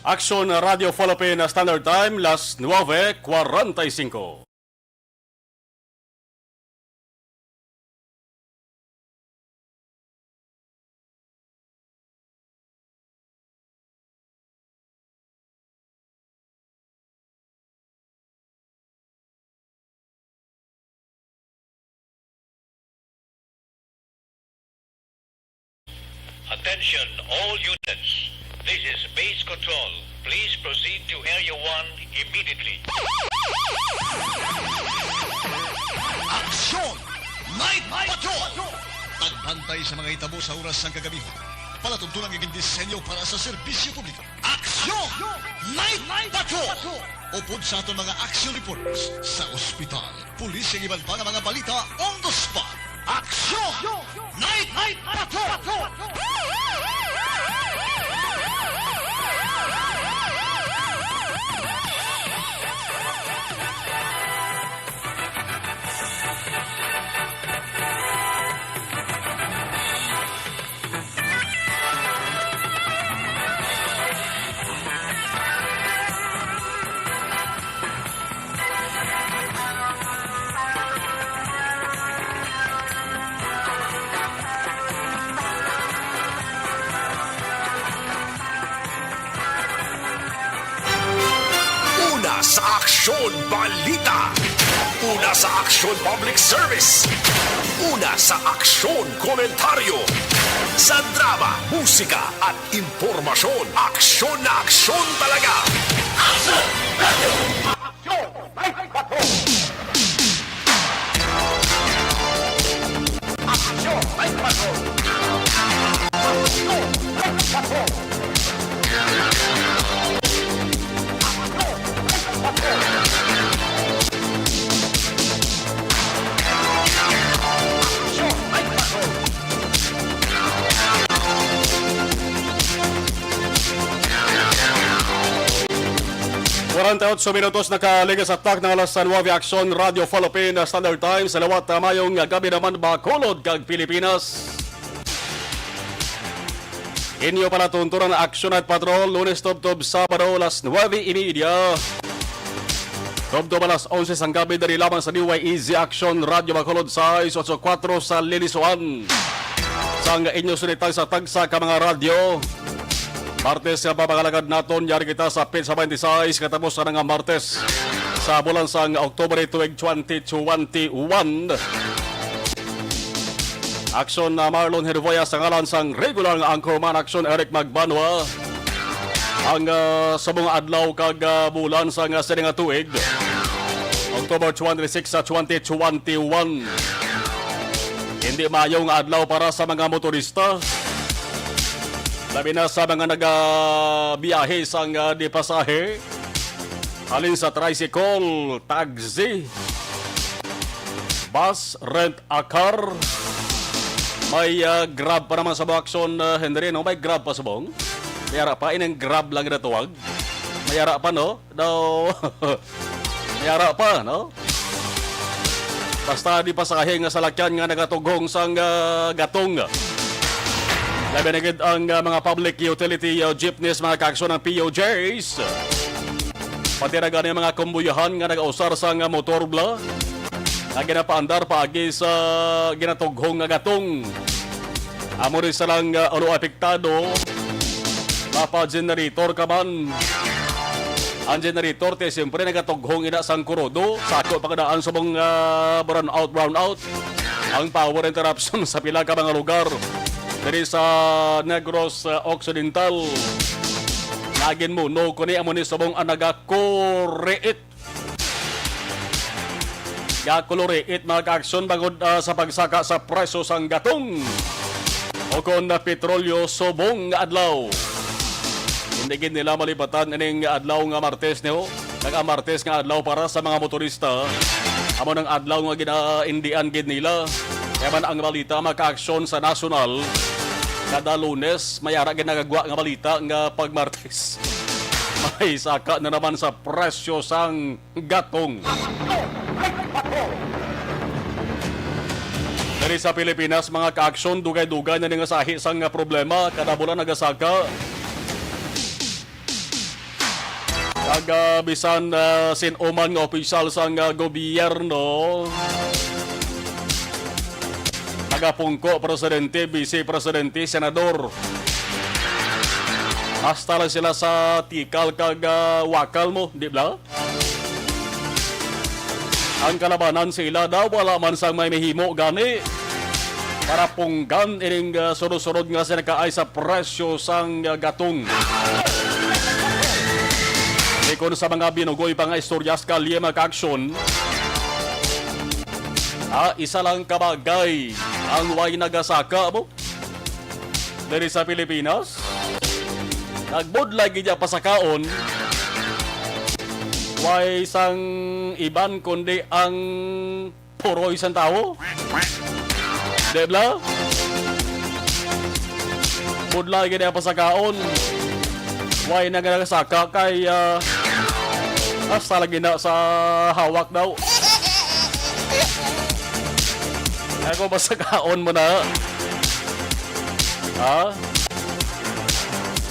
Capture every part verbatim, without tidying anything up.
Aksyon Radio Philippine Standard Time, las nuebe cuarenta y cinco. Attention, all units. This is base control. Please proceed to Area one immediately. Aksyon! Night Patrol! Pagbantay sa mga hitabo sa oras sang kagamihan. Palatuntunan nga gindisenyo para sa serbisyo publiko. Aksyon! Night Patrol! Upod sa aton mga action reporters sa ospital, pulis, kag iban pa nga mga balita on the spot. Aksyon! Night Patrol! Una sa Aksyon Balita. Una sa Aksyon Public Service. Una sa Aksyon Komentaryo. Sa drama, musika, at impormasyon, aksyon na aksyon talaga. Aksyon! Aksyon! May patron! Aksyon! May patron! Aksyon! May patron! Aksyon! May patron! Kwarenta y ocho minutos nakaligas sa tak na alas nuebe, Aksyon Radio Philippine Standard Time. Sa liwat, ah, mayong gabi naman, Bacolod kag Pilipinas. Inyo palatuntunan ang Aksyon Night Patrol, Lunes tubtob Sabado, alas nuebe y media. Tubtob alas onse sang gabi, diri lamang sa D Y E Z Aksyon Radio Bacolod, sais ocho kuwatro sa Lilisuan. Sang inyo sunitang sa tagsa ka mga radyo, Martes nga pamagalagad naton, yari kita sa petsa twenty-six, katapos na nga Martes sa bulan sang Oktubre tuig twenty twenty-one. Aksyon na Marlon Herboya sa ngalan sang regular nga anchorman, Aksyon Eric Magbanwa. Ang, ah, subong nga adlaw kag, ah, bulan sang, ah, sini nga tuig, October twenty-six sa twenty twenty-one. Hindi maayo nga adlaw para sa mga motorista, labi na sa mga nagabiyahe sang, ah, di pasahe, halin sa tricycle, taxi, bus, rent a car. May, ah, Grab pa naman sa Aksyon, ah, Henry, no? May Grab pa subong. May ara pa, ining Grab lang ginatawag. May ara pa, no? Daw, may ara pa, no? Basta di pasahe nga salakyan nga nagatughong sang, ah, gatong. Labi na gid ang, ah, mga public utility, ah, jeepneys, mga kaaksyon, ang P U Js. Pati na gani ang mga kumbuyahan nga nagausar sang, ah, motor bla nga ginapaandar paagi sa ginatughong nga gatong. Amo rin sa lang, ah, ulo apektado, mapa-generator ka man. Ang generator, ti, siyempre, nagatughong ina sang kurodo. Sa ako, pagdaan sa mga, ah, brown out, brown out. Ang power interruption sa pila ka mga lugar diri sa Negros, ah, Occidental. Nagin mo, no, kuni amo ni subong ang nagakuriit. Gakuluriit, mga kaaksyon, bangod, ah, sa pagsaka sa presyo sang gatong o kon na petrolyo subong nga adlaw. Hindi gid nila malipatan ining adlaw nga Martes, no? Nag-a-Martes nga adlaw para sa mga motorista. Amo nang adlaw nga ginaindian gid nila. Kaya man ang balita, mga kaaksyon, sa nasyonal, kada Lunes, may ara ginagagwa nga balita nga pag Martes, may saka na naman sa presyo sang gatong. Diri sa Pilipinas, mga kaaksyon, dugay-dugay na ni nga sahi sang problema. Kada bulan nagasaka Pag, ah, bisan, ah, sin-o man nga opisyal sang, ah, gobyerno, tagapungko, presidente, vice presidente, senador. Hasta lang sila sa tikal kag, ah, wakal mo, di ba? Ang kalabanan sa ila daw wala man sang may mahimo gani para punggan ining, ah, sunod-sunod nga sinakaay sa presyo sang, ah, gatong. Ikon sa mga binugoy pa nga istorya sa kalye, mga kaaksyon, ah, isa lang ka bagay ang way nagasaka mo diri sa Pilipinas. Nagbudlay gid niya pasakaon, way sang iban kundi ang puroy sang tawo. Di ba? Budlay gid ang pasakaon. Way na nga nagasaka kay, ah, hasta lagi na sa hawak daw. Ako, pasakaon mo na. Ha?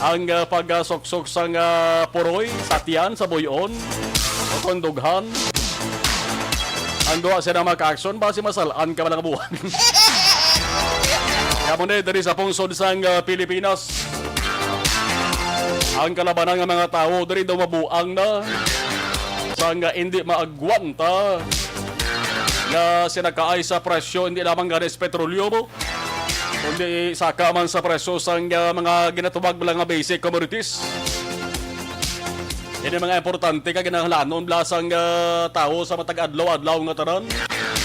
Ang, ah, pagsuksok sang, ah, puroy sa tiyan, sa buyon, o sang dughan. Ang duha sila magka-action, basi masal-an ka man nga buwan. Kaya mo na, diri sa pungsod sang, ah, Pilipinas, ang kalabanan nga mga tawo diri daw mabuang na sang, ah, hindi maagwanta nga sinakaay sa presyo, hindi lamang gani sa petrolyo mo, kundi saka man sa presyo sang, ah, mga ginatubag lang nga basic commodities. Ini mga importante ka ginahalanon bala sang, ah, tawo sa matag adlaw-adlaw nga tanan.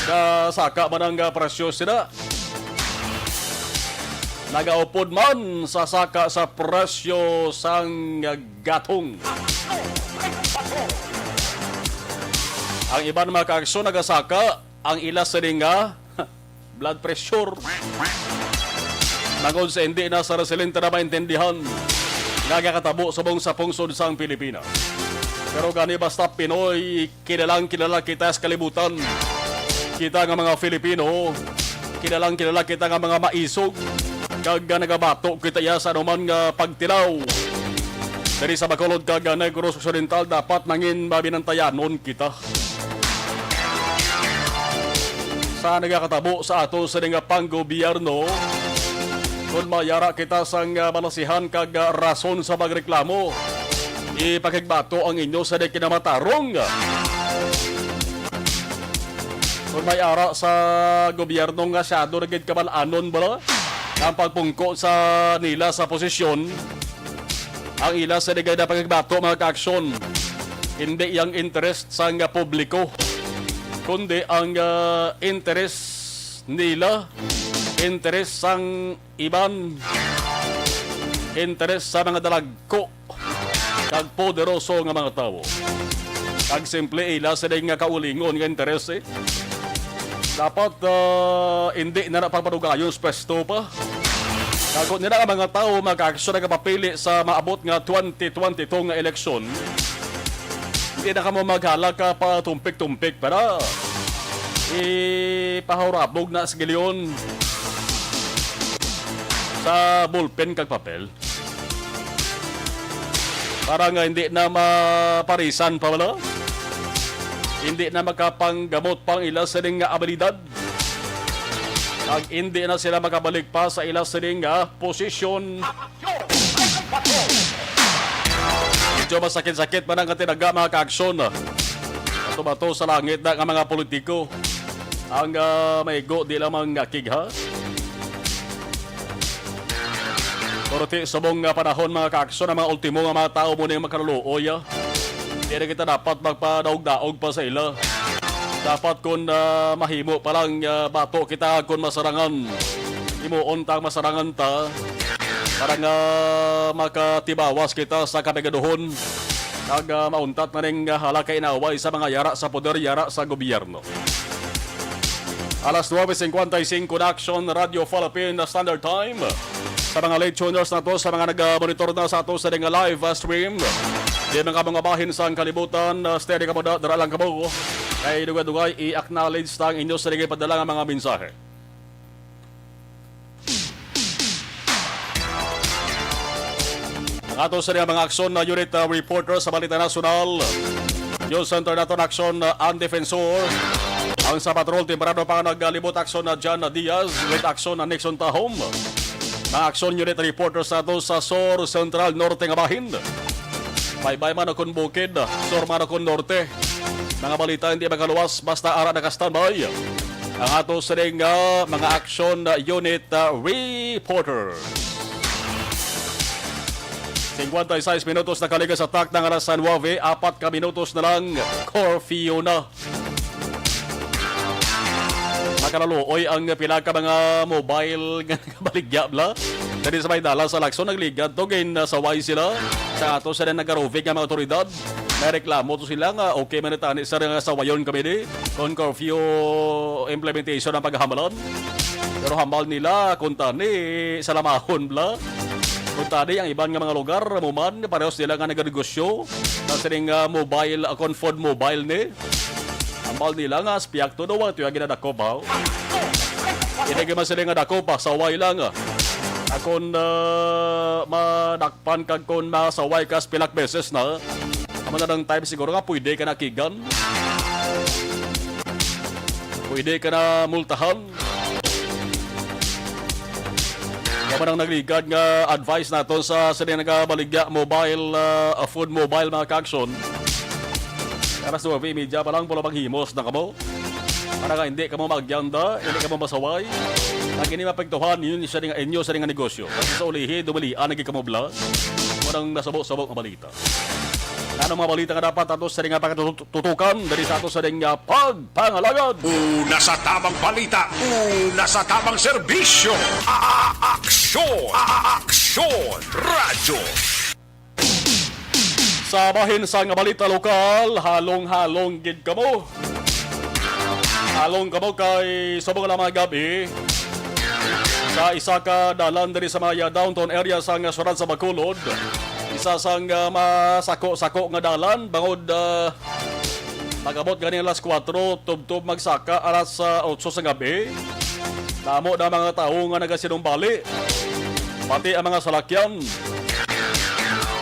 Sa saka man ang, ah, presyo sila. Nagaupod man sa saka sa presyo sang, ah, gatong. Ang iban mga kaaksyon nagasaka ang ila sini nga blood pressure. Tungod sa hindi na sa resilente na maintindihan nga nagakatabo subong sa pungsod sang Pilipinas. Pero gani basta Pinoy, kilalang kilala kita sa kalibutan. Kita nga mga Filipino, kilalang kilala kita nga mga maisog. Kag nagabato kita iya sa anuman nga pagtilaw. Diri sa Bacolod kag Negros Occidental, dapat nangin mabinantayanon kita sa nagakatabo sa ato sini nga panggobyerno. Kon may ara kita sang, ah, balasihan kag, ah, rason sa pagreklamo, ipakigbato ang inyo sa di kinamatarong. Kon may ara sa gobyerno nga masyado na gid kabal-anon bala ang pagpungko sa nila sa posisyon, ang ila sa di gid na pagbato, mga kaaksyon, hindi ang interes sang publiko, kundi ang, ah, interes nila, interes sang iban, interes sa mga dalagko kag poderoso nga mga tawo. Kag simple ila sini nga kaulingon nga interes, eh. Dapat, ah, hindi na na pagpadugayon sa pwesto pa. Kag kon nila nga mga tawo, mga kaaksyon, nagapapili sa maabot nga twenty twenty-two nga eleksyon, hindi na kamo maghalak ka pa tumpik-tumpik para ipahurabog na sa gilion sa ballpen kag papel. Para nga hindi na maparisan pa wala. Hindi na makapanggamot pang ila sining nga abilidad. Kag hindi na sila makabalik pa sa ila sining nga posisyon. Medyo masakit-sakit man ang katinaga, mga kaaksyon. Bato-bato sa langit na nga mga politiko. Ang, ah, maigo, di lamang akig, ha? Pero ti subong nga panahon, mga kaaksyon, ang mga ultimo nga mga tawo mo ning makaluluoy, ah. Di na kita dapat magpadaog-daog pa sa ila. Dapat kon, ah, mahimo pa lang, ah, bato kita kon masarangan. Himuon ta ang masarangan ta para nga makatibawas kita sa kapigaduhon. Kag, ah, mauntat na ning, ah, halak kag inaway sa mga yara sa poder, yara sa gobyerno. Alas nuebe cincuenta y cinco na, Action Radio Philippine Standard Time. Sa mga late tuners nato, sa mga nag-monitor na sa ato sa nga live, ah, stream, di man kamo nga bahin sang kalibutan, ah, steady kamo da, dara lang kamo. Kay dugay-dugay, i-acknowledge ta ang inyo sa nagapadala nga mga mensahe. Ato sa mga aksyon na unit, uh, reporter sa Balita Nasyonal. News Center naton aksyon, uh, ang defensor. Ang sa patrol, temprano pa nagalibot aksyon na John Diaz with aksyon na Nixon Tahom. Mga aksyon unit reporter sa ato sa Sur Central Norte nga bahin. Baybay man o kon bukid, sur man o kon norte. Mga balita hindi makaluwas basta ara naka-standby ang ato sining, ah, mga action unit, ah, reporter. Singkwenta y seis minutos na kaligas sa tak ng alas nuebe, apat ka minutos na lang, curfew na. Makalaluoy ang pila ka mga mobile nga nagabaligya, bla. Diri sa may Dallas, sa Lacson, nagligad to, gin, ah, saway sila. Sa ato sa nagaroving nga mga otoridad, may reklamo to sila nga okay man tani sa nga sawayon kami di kung curfew implementation ang paghamalan. Pero hambal nila kung tani sa lamahon, bla. Kung tani ang iban nga mga lugar, mo man, parehos nila nga naganegosyo na sining, ah, mobile, ah, kon food mobile ni. Hambal nila nga aspiyakto daw, ito yung ginadakop, ha? Hindi ka man sila nga dakop, ha? Saway lang, ah. Akon, ah, madakpan kag kon masaway ka sa pilak beses na, amo na lang time siguro nga pwede ka nakigan. Pwede ka na multahan. Kamo nang nagligad nga advice nato sa sila nagabaligya mobile, ah, food mobile, mga ka-action. Alas nuebe y media pa lang, pula panghimos na kamo. Para nga hindi kamo maagyanda, hindi kamo masaway. Ang ini mapagtuhan, yun siya nga inyo sa nga negosyo. Sa ulihi, dumalian lagi kamo, bla. Mo nang nasabo-sabo nga balita. Ano mga balita nga dapat ato sa nga pagtutukan diri sa ato sa nga pagpangalagad? Una sa tamang balita, una sa tamang serbisyo. A-, a-, aksyon, a-, a-, aksyon, radyo. Sa bahin sa nga balita lokal, halong-halong gid kamo. Halong kamo kay subong lang mga gabi sa isa ka dalan diri sa mga downtown area sa nga syudad sa Bacolod. Isa sang, ah, masako-sako nga dalan bangod, ah, pag-abot gani alas kuwatro, tubtob magsaka alas, ah, otso sa gabi. Damo na mga tawo nga nagasinumbali. Pati ang mga salakyan.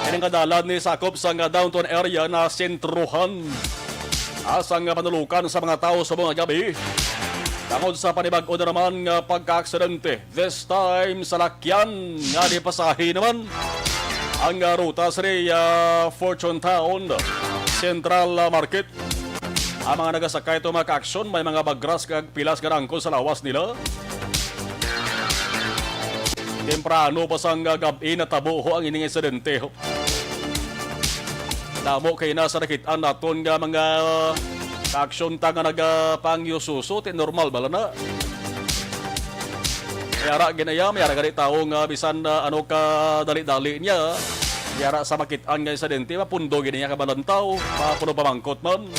Ining kadalan ni sakop sa nga downtown area na sentruhan. Asa nga panulukan sa mga tawo sa mga gabi. Tungod sa panibag-o na naman nga pagkaaksidente. This time, salakyan nga di pasahi naman ang, ah, ruta sa, ah, Fortune Town Central, ah, Market. Ang mga nagasakay to, mga ka-action, may mga bagras kag pilas nga rangkol sa lawas nila. Temprano pa sang gab-i natabo ho ang ining insidente ho. Damo kay na sa nakit-an naton nga mga ka-action ta nga nagapangyususo, ti normal bala na. May ara ginaya, may ara gani tawo nga bisan, ah, ano ka dali-dali niya. May ara sa makit-an nga insidente, mapundo gid niya kabalantaw, mapuno pamangkot man.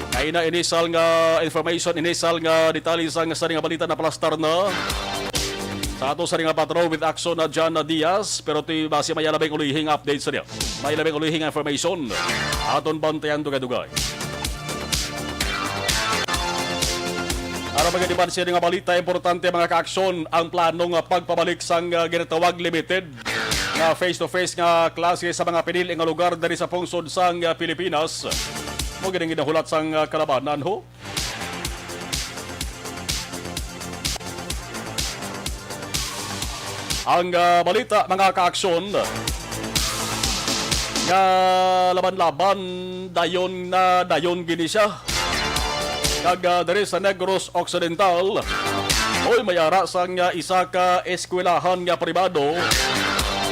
Kay na initial nga information, initial nga detalye sa nga sari nga balita na palastar na sa ato sari nga patrol with action na John Diaz, pero ti basi may labing ulihing update sa niya. May labing ulihing information. Aton bantayan dugay-dugay. Aron magadiban sa nga balita, importante mga ka-action ang plano nga pagpabalik sang, ah, ginatawag limited nga face-to-face nga klase sa mga pinili nga lugar diri sa pungsod sang, ah, Pilipinas. Mo gid ang ginahulat sang, ah, kalabanan ho. Ang, ah, balita, mga ka-action, nga laban-laban dayon na dayon gini siya. Kag, ah, diri sa Negros Occidental, oy, may ara sang, ah, isa ka eskwelahan nga pribado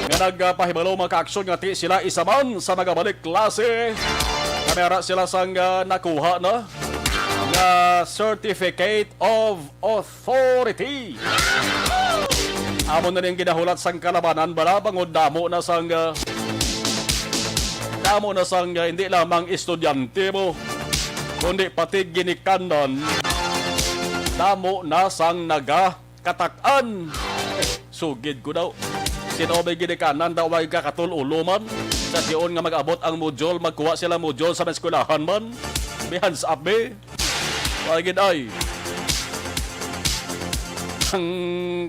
nga nagpahibalo, mga ka-action, nga ti sila isa man sa magabalik klase nga may ara sila sang, ah, nakuha na nga Certificate of Authority. Amo na ning ginahulat sang kalabanan bala, bangod damo na sang, ah, damo na sang, ah, hindi lamang estudyante mo, kundi pati ginikanan, damo na sang nagakatak-an. Sugid ko daw. Sino may ginikanan daw ay kakatul-ulo man? Sa tion nga mag-abot ang module, magkuha sila module sa mga eskwelahan man. May hands up, be. Wa gid ay. ang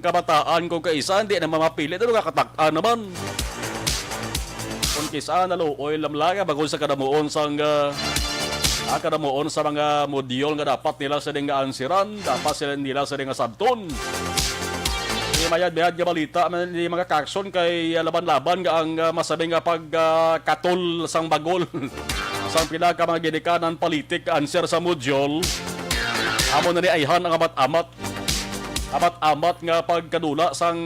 kabataan kung kaisa, hindi na mamapili. Ano nga katak-an naman? Kung kisa naluoy lamlaga, bagod sa kadamuon sang, ah, ah, kadamuon sa mga modyul nga dapat nila sa nga ansiran, dapat sila nila sa nga sabton. Di mayad-mayad nga balita, man, di mga kakson kay, ah, laban-laban nga ang, ah, masabi nga pag, ah, katol sang bagol sang pila ka mga ginikanan politik answer sa modyul. Amo na ni ayhan ang amat-amat. Amat-amat nga pagkadula sang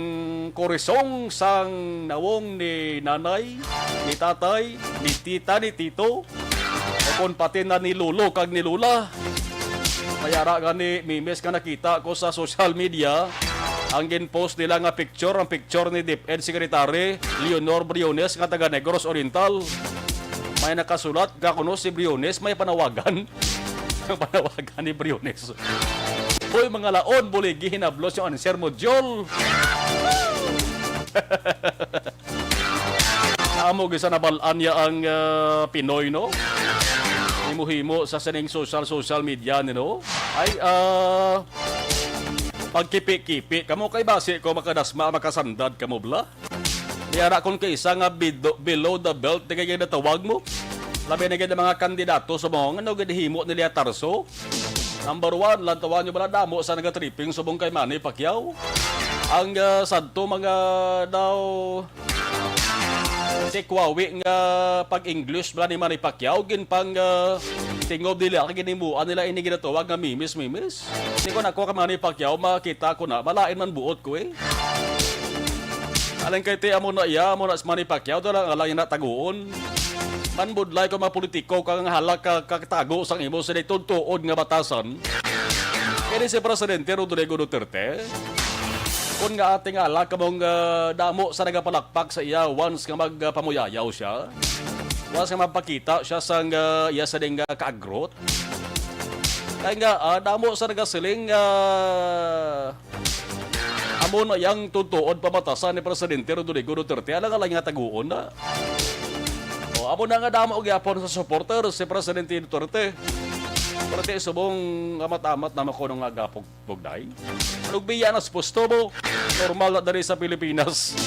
korisong sang nawong ni nanay, ni tatay, ni tita, ni tito, o kon pati na ni lolo kag ni lola. Mayara gani, memes nga nakita ko sa social media, ang ginpost nila nga picture, ang picture ni DepEd Secretary Leonor Briones nga taga Negros Oriental. May nakasulat, "Ka kuno si Briones may panawagan." Ang panawagan ni Briones. Hoy, mga laon, buligi, hinablos yung answer mo, Jol. Amo gisa nabal-an niya ang, ah, Pinoy, no? Himo-himo sa sining social, social media, ni, no? Ay, ah, pagkipi-kipi kamo kay basi ko makadasma, makasandad kamo, bla? Di ara kon kaisa nga bido-, below the belt, di kay ginatawag mo. Labi na gid ang mga kandidato sa mga, ano, gid himo ni Lea Tarso. Number one, lantawan nyo bala, damo sa nagatripping subong kay Manny Pacquiao. Ang, ah, sadto mga daw si Kwawi nga pag-English bala ni Manny Pacquiao, ginpang, ah, tingob nila, kay ginimuan nila ini ginatawag nga mimis, mimis. Di ko na ko ka Manny Pacquiao, makita ko na, malain man buot ko eh. Aling kay ti, amo na iya, amo na si Manny Pacquiao, to lang, alang na taguon. Manbudlay ko mga politiko, kang halak ka, kakatago sang imo sa tuntuon nga batasan. Kini si Presidente Rodrigo Duterte. Kung nga ating alak kamong, ah, damo sa nagapalakpak sa iya once nga magpamuyayaw siya. Once nga magpakita siya sang, ah, iya sa ding, ah, kaagrot. Kay nga, ah, damo sa nagasiling, ah, amo na yang tutuod pamatasan ni Presidente Rodrigo Duterte. Alang-alang nga taguon na. O, amo na nga damo gyapon sa supporter si Presidente Duterte. Pero ti subong amat-amat na makuno nga gapog bugday. Lugbiya na sa pusto mo. Normal na dali sa Pilipinas.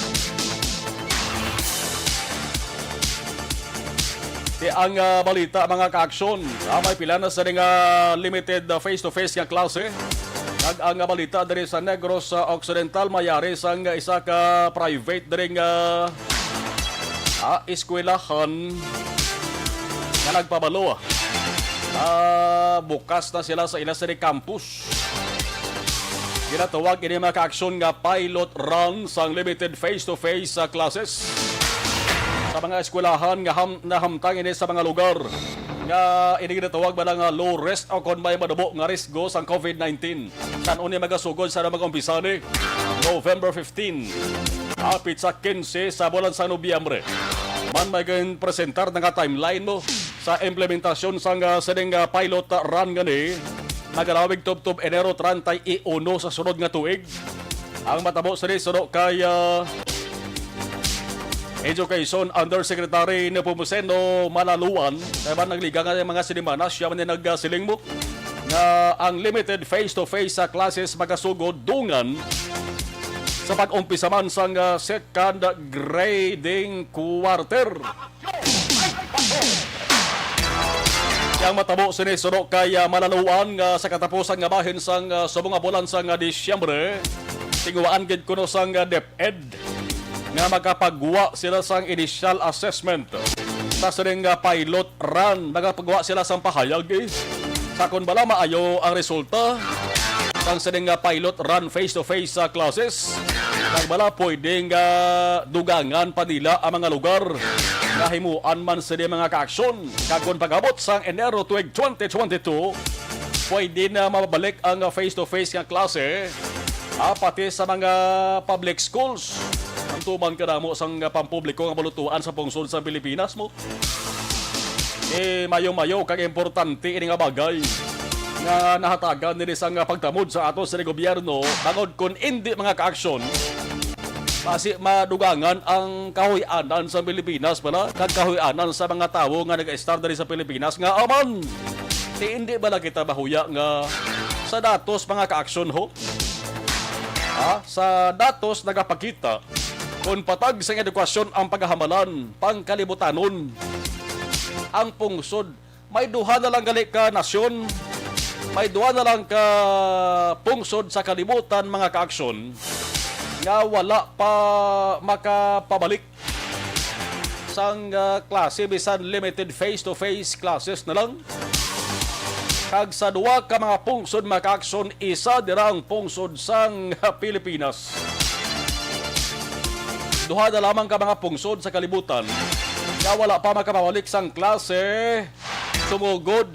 Di ang, ah, balita, mga kaaksyon. Ah, may pila na sa nga limited, ah, face-to-face nga klase. Kag ang, ah, balita diri sa Negros, ah, Occidental, mayari sang isa ka private diri nga, ah, eskwelahan nga nagpabalo. Ah, bukas na sila sa ila sini campus. Ginatawag ini, mga kaaksyon, nga pilot run sang limited face-to-face, ah, classes sa mga eskwelahan nga ham-, nahamtang ini sa mga lugar nga ini ginatawag ba nga low risk o kon may madabo nga risgo sang covid nineteen. San-o ni magasugod sa mga umpisa ni November fifteen, apit sa quince sa bulan sa Nobyembre. Man may ginpresentar na nga timeline mo sa implementasyon sang, ah, sining, ah, pilot run gani, nagalawig tubtob Enero treinta y uno sa sunod nga tuig. Ang matabo sini suno kay, ah, Education Undersecretary Nepomuceno Malaluan, kay ba nagliga nga mga sinimana siya man nagasiling mo nga ang limited face-to-face sa classes magasugod dungan sa pag-umpisa man sang, ah, second grading quarter. Yang matabo sini suno kay, ah, Malaluan nga sa katapusan nga bahin sang, ah, subong nga bulan sang, ah, Disyembre, tinguhaan gid kuno sang, ah, DepEd nga magapagwa sila sang initial assessment sa sining, ah, pilot run. Magapagwa sila sang pahayag, eh, sa kon bala maayo ang resulta sang sining, ah, pilot run face-to-face sa classes. Kag bala pwedeng, ah, dugangan pa nila ang mga lugar nga himuan man sini, mga kaaksyon. Kag kon pag-abot sang Enero tuig twenty twenty-two, pwede na mabalik ang, ah, face-to-face nga klase, ah, pati sa mga public schools. Ang tuman kadamo sang, ah, pampubliko nga balutuan sa pungsod sa Pilipinas mo. Eh, mayo-mayo kag importante ini nga bagay nga nahatagan nini sang pagtamod sa ato sa gobyerno, bangod kun indi mga kaaksyon, basi madugangan ang kahuy-anan sa Pilipinas bala, kag kahuy-anan sa mga tawo nga nag-estar diri sa Pilipinas nga aman. Ti indi bala kita mahuya nga sa datos mga kaaksyon ho? Ah, sa datos nagapakita kon patag sang edukasyon ang pagahamalan pangkalibutanon. Ang pungsod may duha na lang gali ka nasyon, may duha na lang ka pungsod sa kalibutan, mga kaaksyon, nga wala pa makapabalik sang, ah, klase, bisan limited face-to-face classes na lang. Kag sa duha ka mga pungsod, mga kaaksyon, isa dira ang pungsod sang Pilipinas. Duha na lamang ka mga pungsod sa kalibutan nga wala pa makapabalik sang klase, sumugod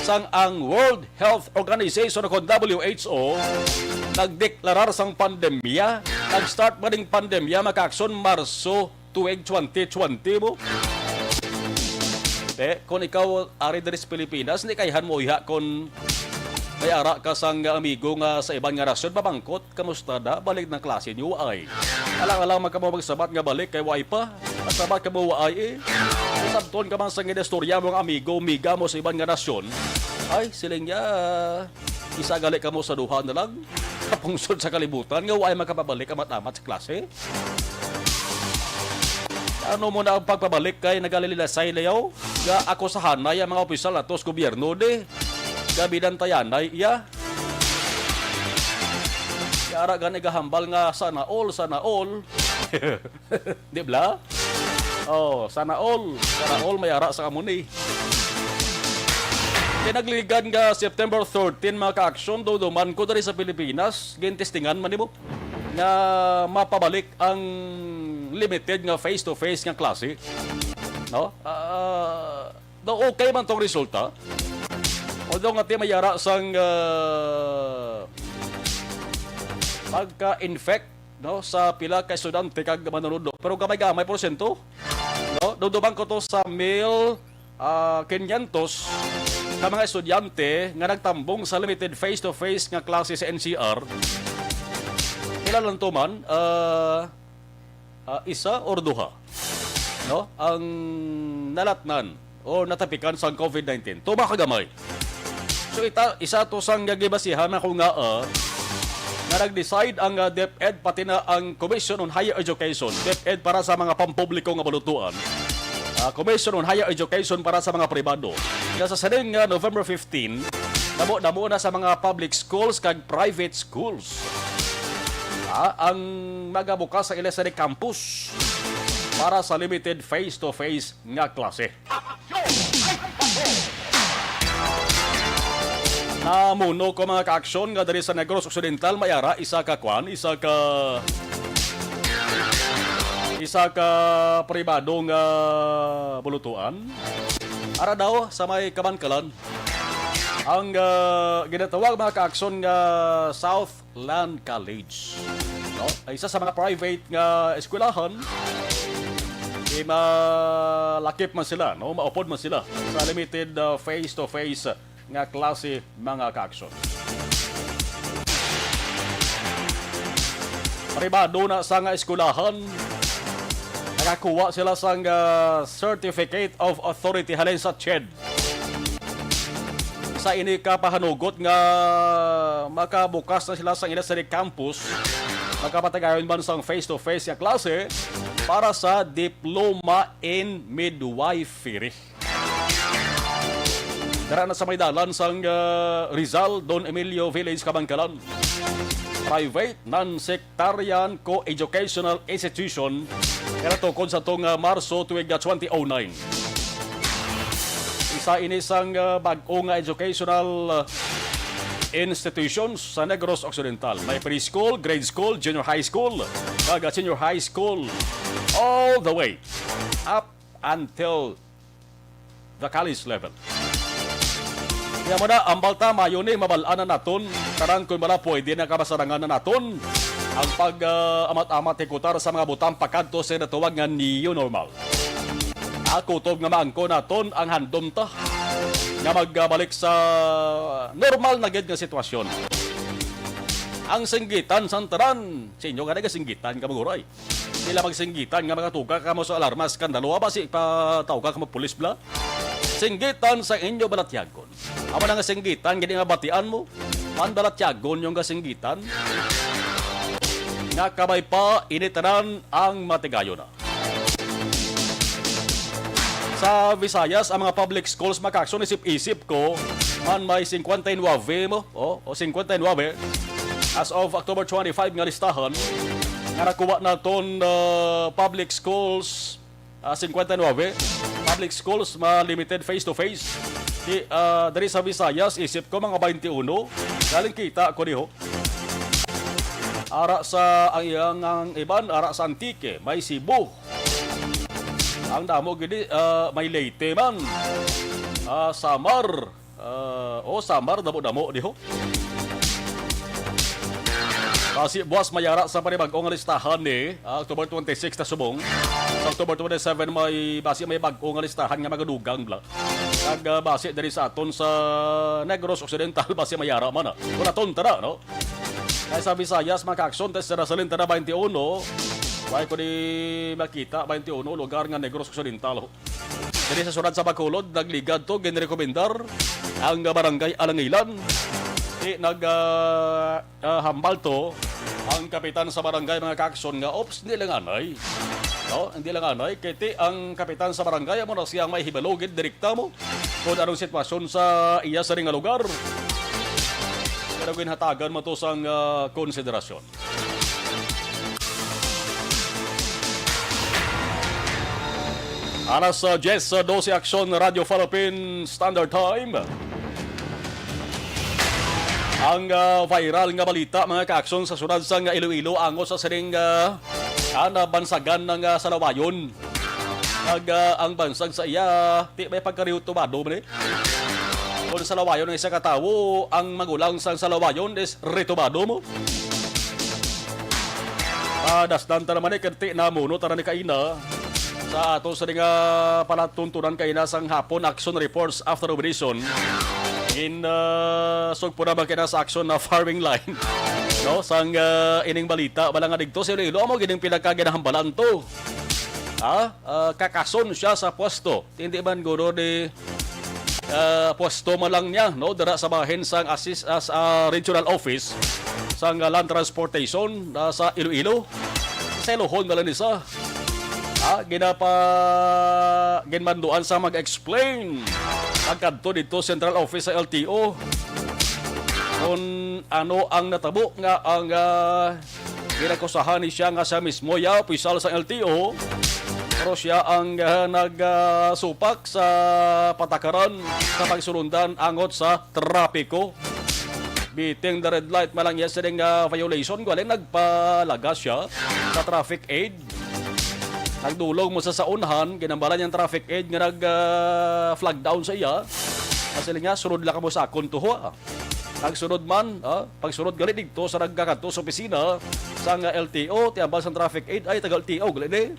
sang ang World Health Organization o kon W H O nagdeklarar sang pandemya. Nag-start man ning pandemya, mga kaaksyon, Marso tuig twenty twenty mo. Te, kung ikaw ari diri sa Pilipinas, hindi kaihan mo iha kung may ara ka sang amigo nga sa iban nga nasyon, mamangkot, "Kamusta na? Balik ng klase niyo, ay?" Alang-alang man kamo magsabat nga balik kay waay pa. Magsabat kamo waay, eh. Sabton ka man sa ginistorya mo nga amigo, miga mo sa iban nga nasyon, ay, siling niya, isa gali kamo sa duha na lang kapungsod sa kalibutan nga waay makapabalik amat-amat sa klase. Ano mo na ang pagpabalik kay nagalilasay layaw? Nga akusahanay ang mga opisyal nato sa gobyerno, di? Nga binantayanay iya. Nga ara gani gahambal nga sana all, sana all. Di bla? Oh, sana all. Sana all may ara sa amo ni. Kay nagligan nga September thirteen, mga kaaksyon, duduman ko diri sa Pilipinas, gintestingan man nimo nga mapabalik ang limited nga face-to-face nga klase. No? Ah, daw okay man tong resulta. Although nga ti may ara sang, ah, pagka-infect, no, sa pila ka estudyante kag manunod, pero gamay-gamay porsyento, no? Duduman ko to sa mil, ah, kinyentos ka mga estudyante nga nagtambong sa limited face-to-face nga klase sa N C R. Pila lang to man, ah, ah, isa or duha, no, ang nalatnan o natapikan sang COVID nineteen. Tuma ka gamay. So, ita, isa to sang gibasihan ako nga, ah, nga nag-decide ang, ah, DepEd pati na ang Commission on Higher Education, DepEd para sa mga pampubliko nga balutuan, ah, Commission on Higher Education para sa mga pribado, nga sa sining nga November fifteen, namo-namo na sa mga public schools kag private schools, ah, ang magabukas sa ila sa campus para sa limited face-to-face nga klase. Namuno ko, mga kaaksyon, nga diri sa Negros Occidental may ara isa ka kwan, isa ka, isa ka pribado nga bulutuan. Ara daw sa may Kabankalan ang, ah, ginatawag, mga kaaksyon, nga South Land College. No? Ay isa sa mga private nga eskwelahan, di malakip man sila, no? Maupod man sila sa limited, uh, face-to-face nga klase, mga kaaksyon. Pribado na sa nga eskwelahan, nakakuha sila sang, uh, Certificate of Authority halin sa CHED. Sa ini ka pahanugot nga makabukas na sila sa ila sa campus, makapatigayon man sang face-to-face nga klase para sa Diploma in Midwifery. Dara na sa may dalan sang, ah, Rizal, Don Emilio Village, Kabankalan. Private, non-sec-, Tarian Co-Educational Institution, nga natukod sa tong, ah, Marso tuig, ah, twenty oh nine. Isa ini sang, ah, bag-o nga educational, ah, institutions sa Negros Occidental. May preschool, grade school, junior high school, kag, ah, senior high school, all the way up until the college level. Kaya mo na, ang balta, mayo ni, mabal-an na naton. Karan kung bala pwede na kabasarangan na naton ang pag, ah, amat-amat hikutar sa mga butang pakadto sa natawag nga new normal. Ah, kutob nga maangko naton ang handom ta nga magbalik sa normal na gid nga sitwasyon. Ang singgitan sang tanan, sa inyo nga nagasinggitan ka, Maguray. Sila magsinggitan nga makatuga kamo sa alarma, eskandalo, basi patawga kamo pulis bla. Singgitan sa inyo balatyagon. Amo na nga singgitan, gani nga batian mo. Man balatyagon yung kasinggitan. Nga kabay pa, ini tanan ang matigayon na. Sa Visayas, ang mga public schools, mga ka-aksyon, isip-isip ko, man may cincuenta y nueve mo, o, o cincuenta y nueve, as of October twenty-five nga listahan, nga nakuha naton, ah, public schools, ah, cincuenta y nueve, public schools, ma-limited face-to-face. Di, ah, diri sa Visayas, isip ko, mga twenty-one. Galing kita ko diho. Ara sa, ang iyang, ang iban, ara sa Antique, may Cebu. Ang damo gid, ah, may Leyte man. Ah, Samar. Ah, oh, Samar, damo-damo diho. Basi buwas may ara sa panibag-o nga listahan ni, ah, October twenty-six na subong. Sa October twenty-seven may, basi may bag-o nga listahan nga magadugang bla. Kag, ah, basi diri sa aton sa Negros Occidental, basi may ara man, ah. Kung aton tara, no? Kay sa Visayas, mga ka-aksyon, sa Rasalin, tara, twenty-one. Why ko di makita, twenty-one, lugar nga Negros Occidental, ho. Diri sa syudad sa Bacolod, nagligad to, ginrekomendar ang Barangay Alangilan. Di nag, ah, ah, hambal to ang kapitan sa barangay, mga ka-aksyon, nga, "Ops, hindi lang anay." No? Hindi lang anay. Kay ti ang kapitan sa barangay, amo na siya ang may hibalo gid direkta mo kung anong sitwasyon sa iya sa ring lugar. Pero ginhatagan mo to sang, ah, konsiderasyon. Alas, ah, diyes, ah, dose, Aksyon, Radyo Philippine Standard Time. Ang, ah, viral nga balita, mga ka-aksyon, sa syudad sang Iloilo, angot sa sining, ah, ah, nabansagan nga, ah, salawayon. Kag, ah, ang bansag sa iya, ti may pagkaritubado man, eh. Kung salawayon ang isa ka tawo, ang magulang sang salawayon is ritubado mo. Ah, dasdan ta naman, eh, kanti na muno ta na ni kaina sa ato sa nga palatuntunan kaina sang hapon, action reports after operation. In, ah, sugpo na ba kaina sa action na firing line? No, sang, ah, ining balita, bala nga digto sa Iloilo, amo gining pinakaginahambalan to. Ha? Ah, kakason siya sa pwesto. Hindi man guro di, ah, pwesto man lang niya, no? Dira sa bahin sang assist, ah, sa regional office sang, ah, land transportation, ah, sa Iloilo. Sa Ilohon na lang ni sa, ah, ginapa-, ginmanduan sa mag-explain. Pagkadto dito central office sa L T O. Kung ano ang natabo nga ang, ah, ginakusahan ni siya nga siya mismo ya opisyal sang L T O, pero siya ang, ah, nag, ah, supak sa patakaran sa pagsulundan angot sa trapiko. Beating the red light man lang iya sining, ah, violation, galing nagpalagas siya sa traffic aid. Nagdulong mo sa saunhan, ginambalan niyang traffic aid nga nag, ah, flag down sa iya. Kasi niya, sunod lang kamo sa akon tuho, ah. Pagsunod man, ah, pagsunod gali dito sa nagkakadto sa opisina sang L T O, ti ambal sang traffic aid, ay, taga L T O gali ni.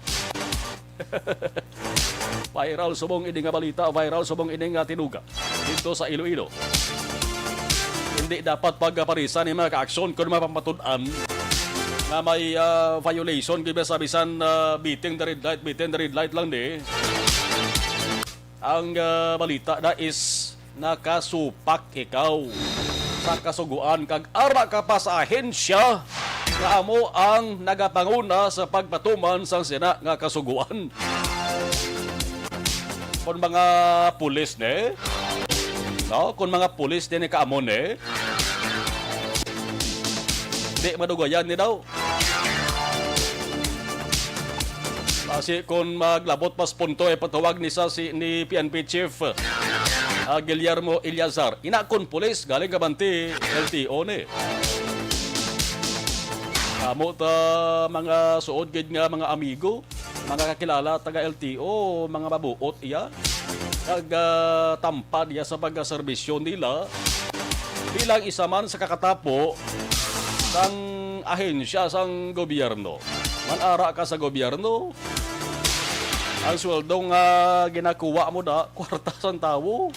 Viral subong ini nga balita, viral subong ini nga tinuga dito sa Iloilo. Hindi dapat pagparisan ni mga kaaksyon kung mapapatud-an nga may, ah, violation, kaya sa bisan, ah, beating the red light, beating the red light lang ni. Ang, ah, balita na is nakasupak ikaw sa kasuguan kag ara ka pa sa ahensya nga amo ang nagapanguna sa pagpatuman sang sina nga kasuguan. Kon mga pulis ni, no? Kon mga pulis ni, ni kaamo ni, di madugayan ni daw. Basi kon maglabot pas punto, ipatawag ni sa si, ni P N P Chief, ah, Guillermo Eleazar. Ina kon pulis, galing ka man ti L T O ni. Amo ta mga suod gid nga mga amigo, mga kakilala taga L T O, mga mabuot iya. Nagatampad iya sa pagkaserbisyo nila bilang isa man sa kakatapo sang ahensya sang gobyerno. Man ara ka sa gobyerno, ang sweldo nga ginakuha mo na, kwarta sang tawo.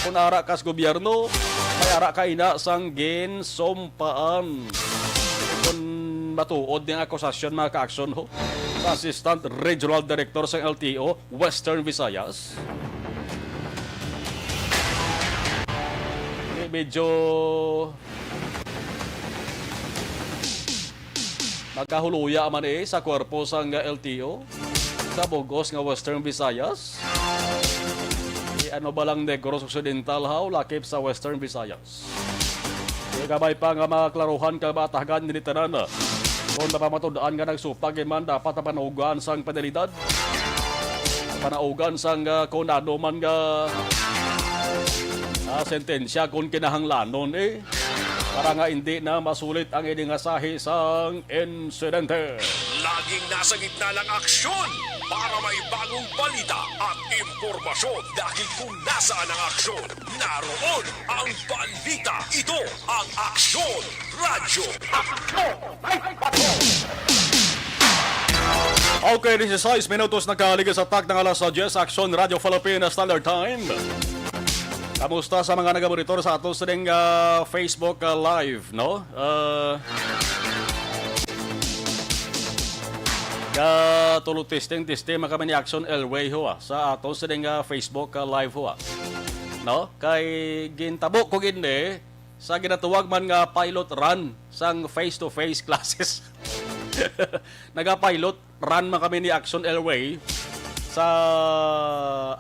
Kung ara ka sa gobyerno, may ara ka ina sang ginsumpaan. Kung matuod ning akusasyon, mga kaaksyon, ho, sa Assistant Regional Director sang L T O, Western Visayas. Medyo Nagkahuluya man, eh, sa kwerpo sang L T O sa bug-os nga Western Visayas. Di ano ba lang Negros Occidental, haw, lakip sa Western Visayas. Di gamay pa nga maklaruhan kag matagan ni tanan. Kung mapamatud-an nga nagsupag man dapat ang panaugan sang penalidad, panaugan sang, ah, kung ano man nga, ah, sentensya kung kinahanglanon, eh, para nga hindi na masulit ang ini nga sahi sang insidente. Laging nasa gitna ng aksyon para may bagong balita at impormasyon, dahil kung nasaan ang aksyon, naroon ang balita. Ito ang Aksyon Radyo. Okay, disisais minutos na kahaligis sa tak ng alas diyes, Aksyon Radyo Philippine Standard Time. Kamusta sa mga nagamonitor sa aton sining, ah, Facebook, ah, Live, no? Ah, ka tulo testing, testing man kami ni Action Elway ho, ah, sa aton sining, ah, Facebook, ah, Live ho, ah. No? Kay gintabo ko gid ni sa ginatuwag man nga pilot run sang face-to-face classes. Naga-pilot run man kami ni Action Elway sa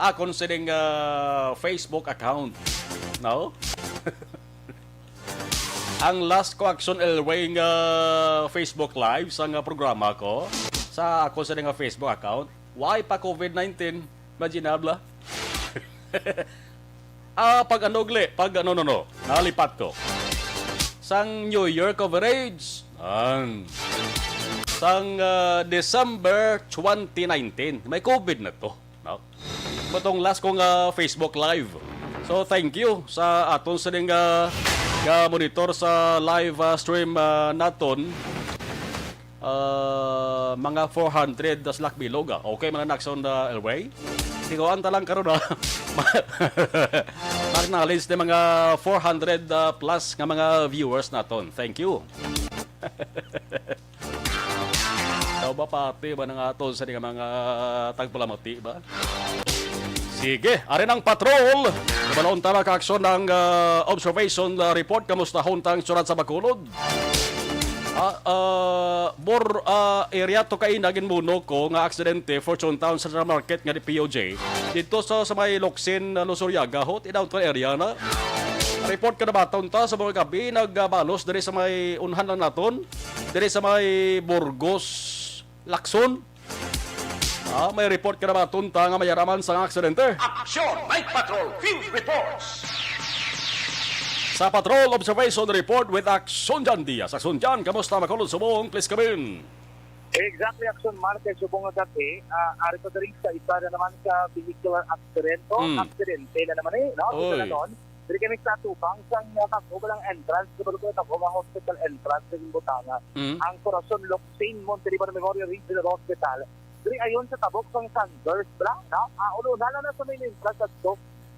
akon sining, ah, Facebook account. No? Ang last ko Action Elway nga Facebook Live sa nga programa ko sa akon sining nga Facebook account, why pa covid nineteen? Imagine, habla. Ah, pag ano, gali? Pag ano, no, no. Nalipat ko. Sang New Year coverage. Ang. Sang, ah, December twenty nineteen. May covid na to. No? Matong last ko nga Facebook Live. So, thank you sa aton sining, ah, nga monitor sa live, ah, stream, ah, naton. Ah, mga four hundred das lakbilog, ah. Okay, mga Naxon, ah, Elway. Tiguan ta lang karon, ah. Acknowledge ni mga four hundred, ah, plus nga mga viewers naton. Thank you. Daw ba pati ba nang aton sa mga tagpalamati ba? Sige, ari ang patrol. Kabalaon ta, mga kaaksyon, ang, ah, observation, ah, report. Kamusta huntang syudad sa Bacolod? Ah, ah, Bor, ah, area to kay nagin muno ko nga aksidente, Fortune Town Central Market nga di P O J. Dito sa, sa may Locsin, ah, Luzuriaga, hot in downtown area na. Report ka na ba, ta sa mga gabi, nagbalos diri sa may unhan lang naton, diri sa may Burgos, Lacson. Ah, may report ka na ba, ta nga may araman sa aksidente? Action! Night Patrol Field Reports! Sa Patrol Observation Report with Action Jan Diaz. Action Jan, kamusta, Bacolod, Sumbong? Please come in. Exactly, Action Mark, kay subong nga gabi, ah, ari ko diri sa isa na naman ka vehicular accident, no? Mm. Aksidente na naman, eh, no? Oy. Dito na nun. Diri kami sa atubang sang, ah, bag-o lang entrance, sa bag-o lang, bag-o nga hospital entrance sa Gimbutanga. Mm. Ang Corazon Locsin, Monte Libano Memorial Regional Hospital. Diri ayon sa tabok sang Sanders, bla, no? Ah, una na sa may entrance sa,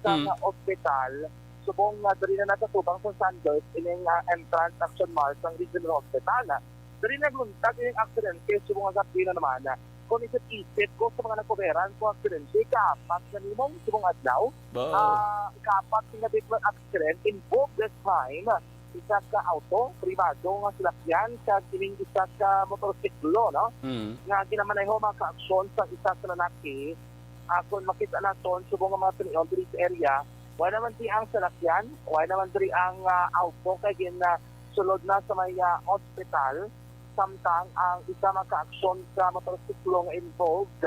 sa Mm. hospital. Subong nga diri na nasa tubang sang Sanders, ining, ah, entrance, Action Mark, sang Regional Hospital. Diri nagluntad ining aksidente subong nga gabi na naman. Kung isip-isip ko sa mga nakuberan sa aksidente, ikaapat na nimo subong adlaw. Ba? Ah, ikaapat nga vehicular accident involved this time. Isa ka auto, pribado nga salakyan, kag ining isa ka motorsiklo, no? Mm. Nga ginamaneho, mga kaaksyon, sa isa ka lalaki. Ah, kung makita naton, subong nga mga tinion diri sa area, wala naman diri ang salakyan, wala naman diri ang, ah, auto, kay gin, ah, sulod na sa may, ah, hospital. Samtang ang isa, mga kaaksyon, sa motorsiklo nga involved,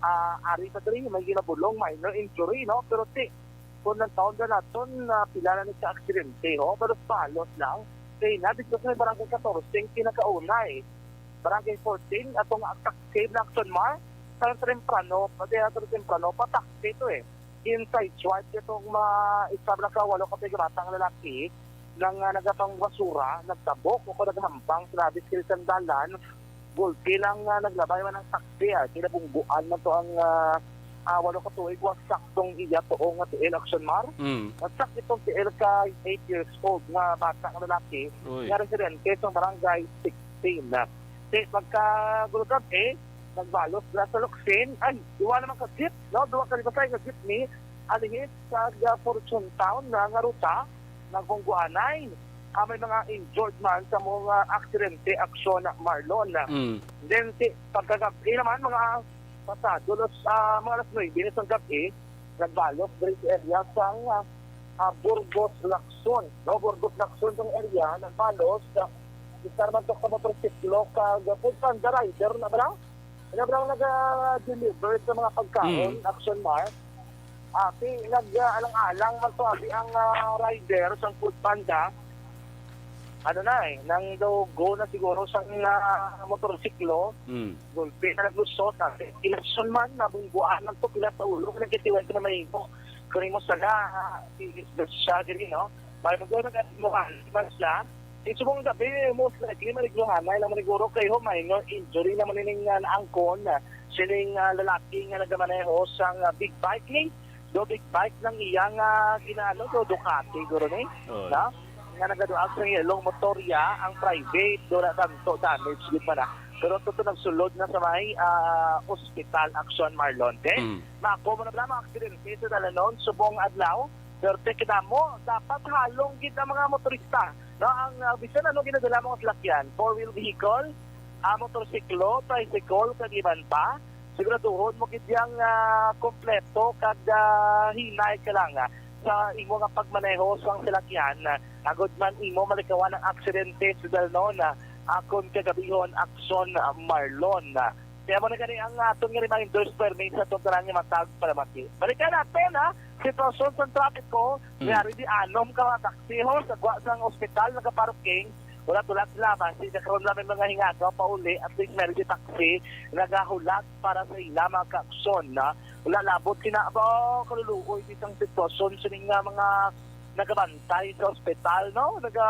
ah, ari pa diri, may ginabulong, minor injury, no? Pero ti, kung nagtaon na naton, na pila na ni sa aksidente, ho? Pero balos lang. Kay na, dito sa may barangay fourteen, kinakaunay. Barangay fourteen, atong taxi na, Action Mark, sa temprano, pati atong temprano, pa taxi to, eh. Inside short, itong ma-, isa na ka walo ka pigratang lalaki, nang, ah, nagapang basura, nagtabok o kung naghampang sa labis kini sang dalan, gulpi lang, ah, naglabay man ang taxi, ah, kinabungguan man to ang, ah, ah, walo ka tuig, wa saktong iya tuo nga tiil, Action Mar. Mm. Nagsak itong tiil ka eight years old nga bata nga lalaki Uy. nga residente sa barangay sixteen. Ti, pagka gulgab, eh, nagbalos na sa Locsin. Ay, duwa naman ka jeep, no? Duwa ka libasay nga jeepney. Alihis sa, ah, Fortune Town na nga ruta, nagbungguanay. ah, may mga injured man sa mga aksidente, Aksyon Marlon. Mm. Then, si, pagkagabi naman, mga pasado los, ah, mga alas nuebe na sang gabi, nagbalos diri sa area sang, ah, ah, Burgos Lacson. No, Burgos Lacson sang area, nagbalos, ah, isa naman to ka motorsiklo kag food panda rider na ba lang? Ano ba lang naga-deliver sa mga pagkaon, Mm. Action Mar? Ah, si, nag-alang-alang man to abi ang, ah, rider sang food panda. Ano na eh, nang daw go na siguro sang, ah, motorsiklo. Mm. Gulpi na naglusot, ah, si Action man, nabungguan lang to, pila sa ulo, nagkitiwan ko na may imo. Kung imo sala, ah, si, siya diri, no? May mga nag-, mo, man sila. Sa subong gabi, most likely, manigluhanay lang maniguro kay ho, minor injury naman ining, ah, naangkon, ah, sining, ah, lalaki nga nagamaneho sang, ah, big bike ni. Do big bike ng iyang, ah, ginaano, do Ducati, guro ni. Oh. Na? Nga nagaduag sa iyang motorya, ang private, do na tanto damage, gid man na. Pero tuto nagsulod na sa may, ah, ospital, Action Marlon. Okay? Mm. Mako mo na bala mga aksidente sa dalanon, subong adlaw, pero te, kita mo, dapat halong gid ang mga motorista. No, ang, ah, bisan ano ginadala mo nga salakyan, four-wheel vehicle, ah, motorsiklo, tricycle, kag iban pa, siguraduhon mo gid yang, ah, kompleto kag, ah, hinay ka lang, ah, sa imo nga pagmaneho sang salakyan, ah, agod man imo malikawan ang aksidente sa dalnon, ah, akon kagabihon, Akson, ah, Marlon. Ah, kaya mo na gani ang aton nga reminders permi sa atong tanan nga matag palamati. Balikan natin, ha? Sitwasyon sa trapiko, Mm. may ari di anom ka mga taxi ho sa gwa sang ospital nagaparking. Ulat-ulat sila, basi na karon lang may mga hingagaw pauli, at least may di taxi nagahulat para sa ila mga kaaksyon, na wala labot sina ba kaluluoy di sang sitwasyon sining nga mga nagabantay sa ospital, no? Naga,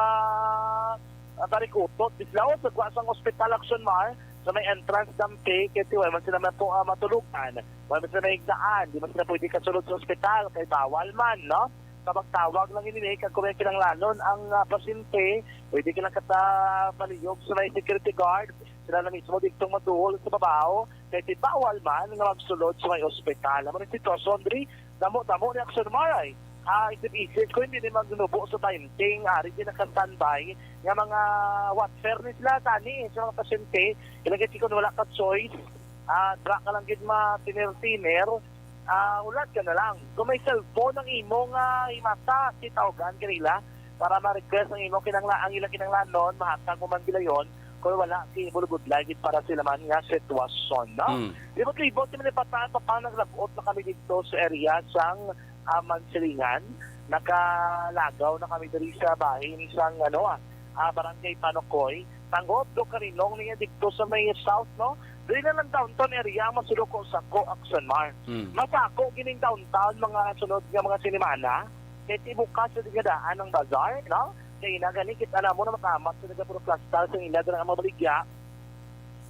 ah, barikutot di sila, oh, sa gwa sang ospital, Action Mar, sa may entrance dampi, kay ti wala man sila mato, ah, matulugan, wala man sila maigdaan, di man sila pwede kasulod sa ospital, kay bawal man, no? Tawag-tawag lang ini, kag kung may kinahanglanon ang, ah, pasyente, pwede ka lang kata palihog sa may security guard. Sila na mismo didto maduol sa babaw, kay ti bawal man nga magsulod sa may ospital. Amo ni sitwasyon diri, damo-damo ni Action Mar ay. Ah, isip-isip ko, hindi ni magnubo sa twenty, ari din naka-standby nga mga watcher ni sila tani sa mga pasyente. Ilagay si kun wala ka choice, ah, dra ka lang gid ma-tiner-tiner. Ah, hulat ka na lang. Kung may cellphone ang imo nga himata, si tawagan ka nila para ma-request ang imo kinangla-, ang ilang kinanglanon, mahatag mo man gilayon, kung wala, si bulugod lagi para sila man nga sitwasyon, no? Mm. Libot-libot, si Manipata, pa, pa, naglabot na kami dito sa area sang, ah, Mansilingan. Nakalagaw na kami diri sa bahin sang, ano, ah, ah, Barangay Panokoy. Tangod do kaninong niya dito sa may south, no? Dili na lang downtown area ang masulo ko sa ko, Action Mar. Mm. Masako gining downtown mga sunod nga mga sinimana. Kay ti bukas sa digadaan ang bazar, no? Kay ina gani kita na mo na makamat sa nagapuro plastar sa ila dira ang mga baligya.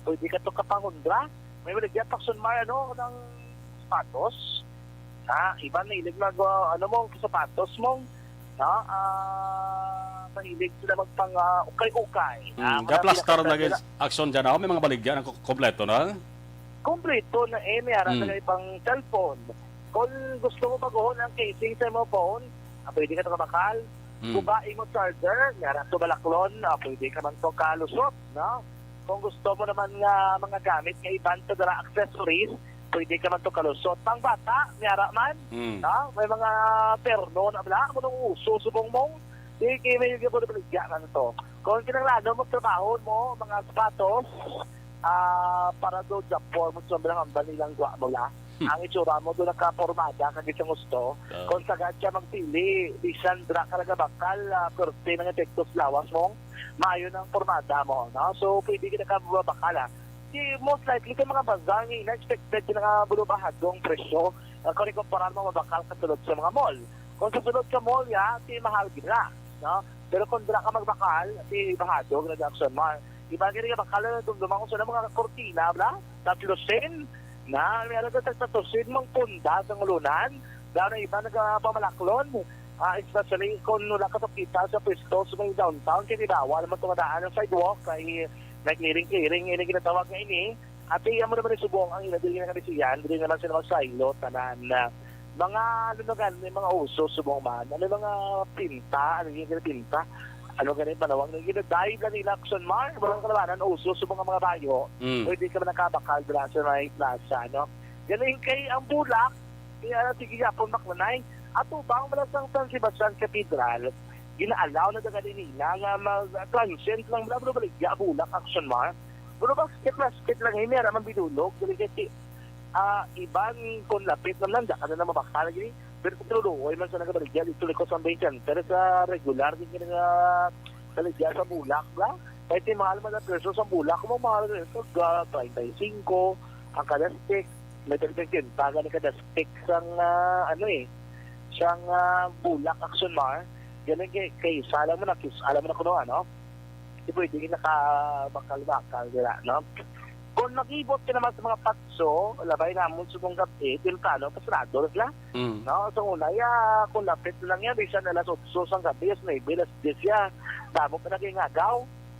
Pwede ka to kapangundra. May baligya, Action Mar, ano, ng sapatos. Ha? Iban na ilig mag, uh, ano mo, sapatos mo. Ha? Ah, mahilig sila magpang, ah, ukay-ukay. Ah, Mm, mga kaplastar pinakasal na nila. Action dyan, ako, may mga baligya na ko-, kompleto na. Kompleto na eh, may ara Mm. na pang cellphone. Kung gusto mo baguhon ang casing sa imong phone, ah, pwede ka to kabakal. Mm. Guba imo charger, may ara to balaklon, ah, pwede ka man to kalusot, no? Kung gusto mo naman nga mga gamit nga iban to dara accessories, pwede ka man to kalusot. Pang bata, may ara man, Mm. no? May mga terno na bala, mo nung uso subong mong, di kay may gabaligya man to. Kung kinahanglan mo trabaho mo, mga sapatos, ah, para do japor mo sa mga hambal nilang gwa mo la. Hmm. Ang itsura mo do nakapormada kag isang gusto. Ah. Kung sagad siya magpili, bisan dra ka nagabakal, ah, kurte ng epekto sa lawas mo, maayo nang pormada mo, no? So, pwede kita ka mabakal, ah. Si, most likely, sa mga bazar, nga ina-expected sila nga bulubahadong presyo, ah, kung ikumparar mo mabakal kasulod sa mga mall. Kung sa sulod sa mall, ya, si mahal gid na, no? Pero kung dira ka magbakal, si bahado, gina-, Action Mar. Iba gini nga bakal, dumduma ko sa mga kortina, bla? Tatlo sin, na, may alam ka, tatlo sin, mang punda sa ngulunan, bla, na iba nagpamalaklon. Ah, especially kung wala ka pakita sa pwesto sa may downtown, kaya bawal naman tumadaan ang sidewalk, kay nag-clearing-clearing, ini ginatawag nga ini. At iya mo naman subong ang ila, dili na kami siyan, dili naman sila magsaylo, tanan na. Mga, ano na gani, mga uso, subong man, ano, mga pinta, ano yung pinta? Ano gani, panawag na ginadayeg lang nila, Action Mar, walang kalabanan, uso sa mga, mga bayo. Mm. Pwede ka man nakabakal dira sa may plaza, no? Galing kay ang bulak, kaya sige yapon maklanay. Atubang man lang sang San Sebastian Cathedral, gina-allow na daw gani nila nga mag-, transient lang, bla, bla, baligya, bulak, Action Mar. Pero basket-basket lang, eh, may ara man bidulog, galing kay si, ah, iban kung lapit naman lang, daan na lang mabakal, gini. Pero kung tinuloy man sa nagabaligya, dito liko sa main center, sa regular, din nga baligya sa bulak, bla. Kahit yung mahal man ang presyo sa bulak, kung mahal na ito, ga treinta y cinco, ang kada stick, may treinta y cinco, gani kada stick sang, ah, ano eh, sang, ah, bulak, Action Mar, galing kay, kay isa lang man, kis-, alam mo na kuno, ano? Di pwede yung nakabakal-bakal, dira, no? Kung mag-ibot ka naman sa mga patso, labay namon sa mong gabi, temprano, pasarado na sila. Mm. No? So, una, ya, kung lapit lang yan, bisan alas otso sang gabi, alas nuebe, alas diyes ya. Damo pa nagingagaw.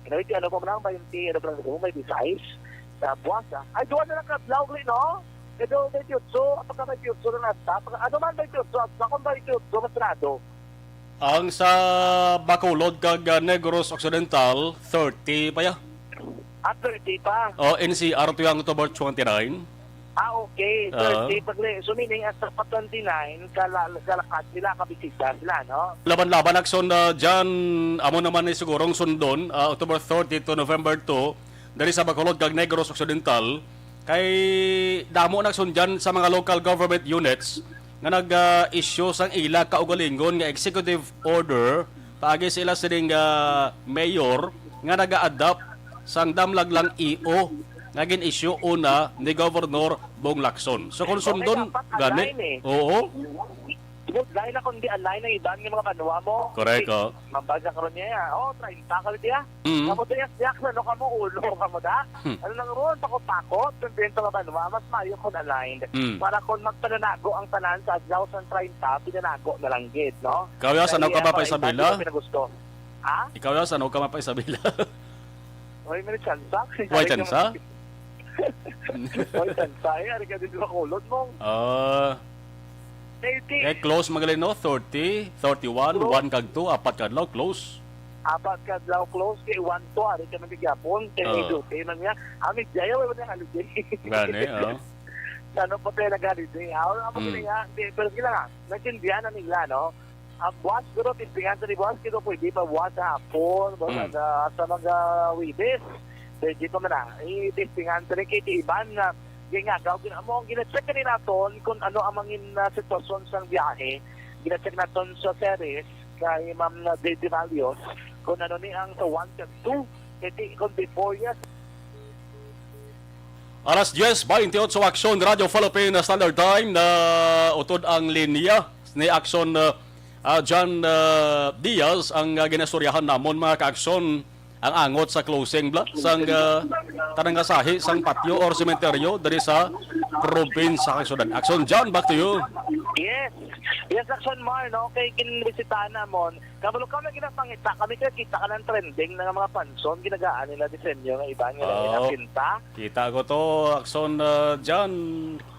Ano, iti ano pa man ang twenty, ano pa lang, may disais. Sa buwas, ah. Ay, duwa na lang kadlaw, gali, no? Kaya twenty-eight, ang pagka twenty-eight na nasa, pagka, ano man twenty-eight, at sa kung twenty-eight, masarado. Ang sa Bacolod kag, ah, Negros Occidental, thirty pa ya. Ah, thirty pa. O, N C R to yang October twenty-nine. Ah, okay. Ah. Thirty pa gali. So, meaning, hasta pa twenty-nine, kala-, kalakad sila, kabisita sila, no? Laban-laban, Akson, ah, dyan, amo naman ni sigurong sundon, ah, October thirty to November two, diri sa Bacolod kag Negros Occidental, kay damo nagsundan sa mga local government units nga nag-issue sang ila kaugalingon nga executive order paagi sa ila sining, ah, mayor nga naga-adopt sang damlag lang E O nga gin-issue una ni Governor Bong Lacson. So, kung Okay, sundon, dapat gani, align eh. Oo. Good, dahil na kung di align ang iban nga mga banwa mo, Correct, si-, oh. Mambasa karon niya, ya. Oh, treinta ka diya. Mm. Ako diya, diya, ano ka mo, ulo ka mo, da? Hmm. Ano lang ron, takot-takot, kung din mga banwa, mas mayo kung aligned. Mm. Para kung magpananago ang tanan sa adlaw sa treinta, pinanago na lang gid, no? Ikaw, ya, sa Kaya ano ka ba pa para Isabela? Isabela pinagusto. Ha? Ikaw, ya, sa ano ka ba pa Isabela? Oy, may tsansa. Way tsansa? Oy, tsansa. Eh, ari ka din sa kulot mo. Ah. Thirty. Eh, close, magaling, no? Thirty, thirty-one, Close. One kag two, apat ka adlaw, close. Apat ka adlaw, close. Kay one, two, ari ka man gyapon. Kay may Oh. duty man niya. Ah, may jaya, wala man niya holiday. Gani, oh. Sa ano pa tayo nag-holiday? Ah, wala pa Mm. sila nga. Hindi, pero sila nga, naintindihan na nila, no? Ang buwas, pero testingan sa ni buwas, kito pwede pa buwas sa hapon, buwas Mm. sa, sa mga Webes. Pwede pa man na. I-testingan sa ni Kitty Iban nga gingagaw, gin-, amo ang gina-check ni naton kung ano ang mangin, ah, sitwasyon sang biyahe. Gina-check naton sa series kay Ma'am, ah, Dede Valios kung ano ni ang sa one and two. Kay ti-, kung before, yes. Alas diyes baynte otso, Aksyon, Radyo Philippine Standard Time, na utod ang linya ni Aksyon, uh, uh, John, uh, Diaz, ang, uh, ginastoryahan namon, mga ka-Aksyon, ang angot sa closing, bla, sang, uh, tanang nga sahi sang patio or sementeryo diri sa probinsya kag syudad. Aksyon, John, back to you. Yes. Yes, Aksyon Mar, no? Kay ginbisitahan namon, kabalo ka na ginapangita, kami kay kita ka ng trending na nga mga panson, ginagaan nila disenyo nga iba nga Oh. pinta. Kita ko to, Akson, uh, dyan.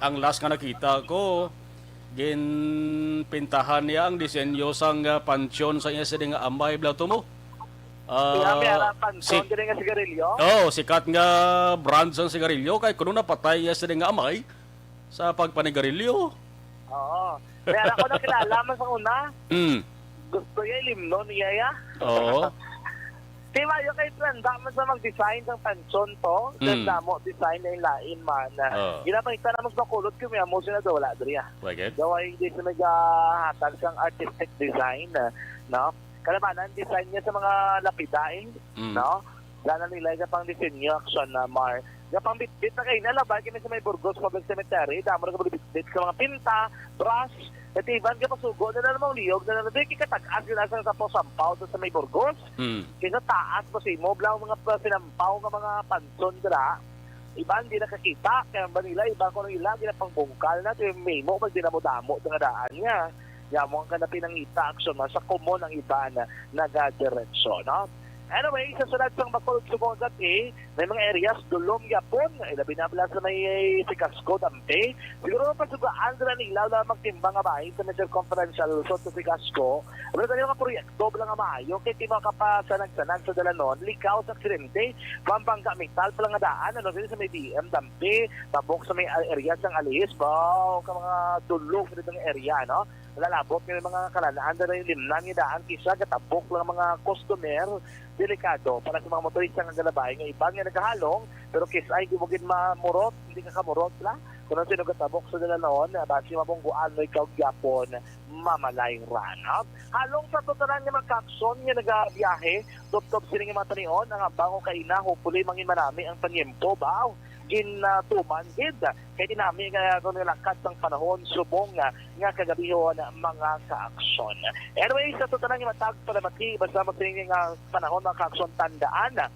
Ang last nga nakita ko, ginpintahan niya ang disenyo sang, uh, pansyon sa iya sini nga amay, bla to mo. Ah, Sinabi, ara, panson, si-, dili nga sigarilyo? Oh, sikat nga brand sang sigarilyo, kay kuno napatay iya sini nga amay sa pagpanigarilyo. Oo. Kaya ako nakilala man sa una. Mm. Gusto niya ilimnon niya, ya. Oo. Di ba, yung kay Brenda man sa mag-design ng panson to? Mm. Brenda mo, design na yung lain man. Oo. Ginapangita naman sa kulot ko, may amo sila daw, wala, diri, ah. Why, good? Daw ay hindi sa naghahatag sang artistic design, ah, no? Kalabanan, design niya sa mga lapidain, Mm. no? Dala nila sa pang disenyo, Aksyon, na Mar. Nga pang bitbit na kayo, nalabay kami sa may Burgos Public Cemetery. Damo na kami bitbit sa mga pinta, brush, at iban ka pasugo na namang liyog na naman. Di kikatag-as yun asang sa Posampaw doon sa may Burgos. Mm. Kaysa taas pa sa imo, bla, mga pa-, sinampaw nga mga panson dira. Iban di nakakita, kaya ang Manila, iban ko nang ila, ginapangbungkal na, ito yung memo, pag dinamo-damo, sa nga daan niya. Yamo ang kanapin ang ita, Aksyon, sa komon ang iban na nagadiretso, no? Anyway, sa siyudad sang Bacolod subong kagabii, may mga areas dulom gyapon. Ilabi na bala sa may Segasco, Dampi. Siguro mapasugaan sila ni ilaw lang magtimbang nga bahin sa may circumferential Luzon to Segasco. Pero dali mga proyekto bala nga maayo kay di makapasanag-sanag sa dalanon, likaw sa aksidente. Pampanga Metal pala nga daan, ano, sa may B M Dampi, tabok sa may area sang Alis, baw ka mga dulom sa dito nga area, no? Nalalabot nga may mga kalanaan na yung limnan nga daan, kisa gatabok lang mga customer, delikado para sa mga motorista nga galabay nga iban nga nagahalong, pero kisay di mo gid mamurot, hindi ka kamurot la. Kung ano sino gatabok sa dalanon, basi mabungguan mo ikaw gyapon, mamalay ra, no? Halong sa totalan nga mga kakson nga nagabiyahe, tubtob sini nga mga tanion, ang abang o kaina, hopefully, mangin manami ang panyempo, baw. Ginatuman gid kay dinami nga kung nilakad sang panahon subong nga, nga kagabihon, mga kaaksyon. Anyway, sa totalan nga matag palamati, basta mo sini nga panahon, mga kaaksyon, tandaan nga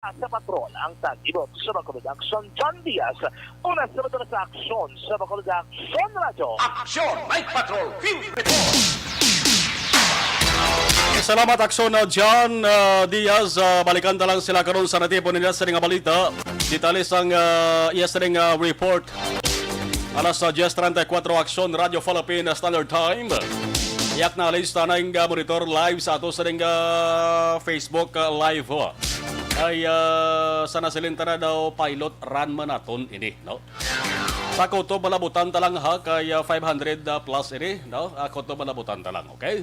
Sa patrol ang tagibot sa Bacolod Aksyon, John Diaz. Una sa Bacolod sa Aksyon sa Bacolod Aksyon Radyo. Aksyon, Night Patrol, Field Report. Salamat, Aksyon, uh, John, uh, Diaz. Uh, balikan ta lang sila karon sa natipon nila sa nga balita. Detalye sang, uh, iya sa nga report. Alas, uh, diyes treinta y cuatro, Aksyon, Radyo Philippine Standard Time. Yak na lista na yung, uh, monitor live sa ato sa nga Facebook, uh, live, oh. Ay, ah, sa nasilinta na daw, pilot run man naton ini, no? Sa kutob malabutan ta lang, ha, kay, ah, five hundred, ah, plus ini, no? Ah, kutob malabutan ta lang, okay?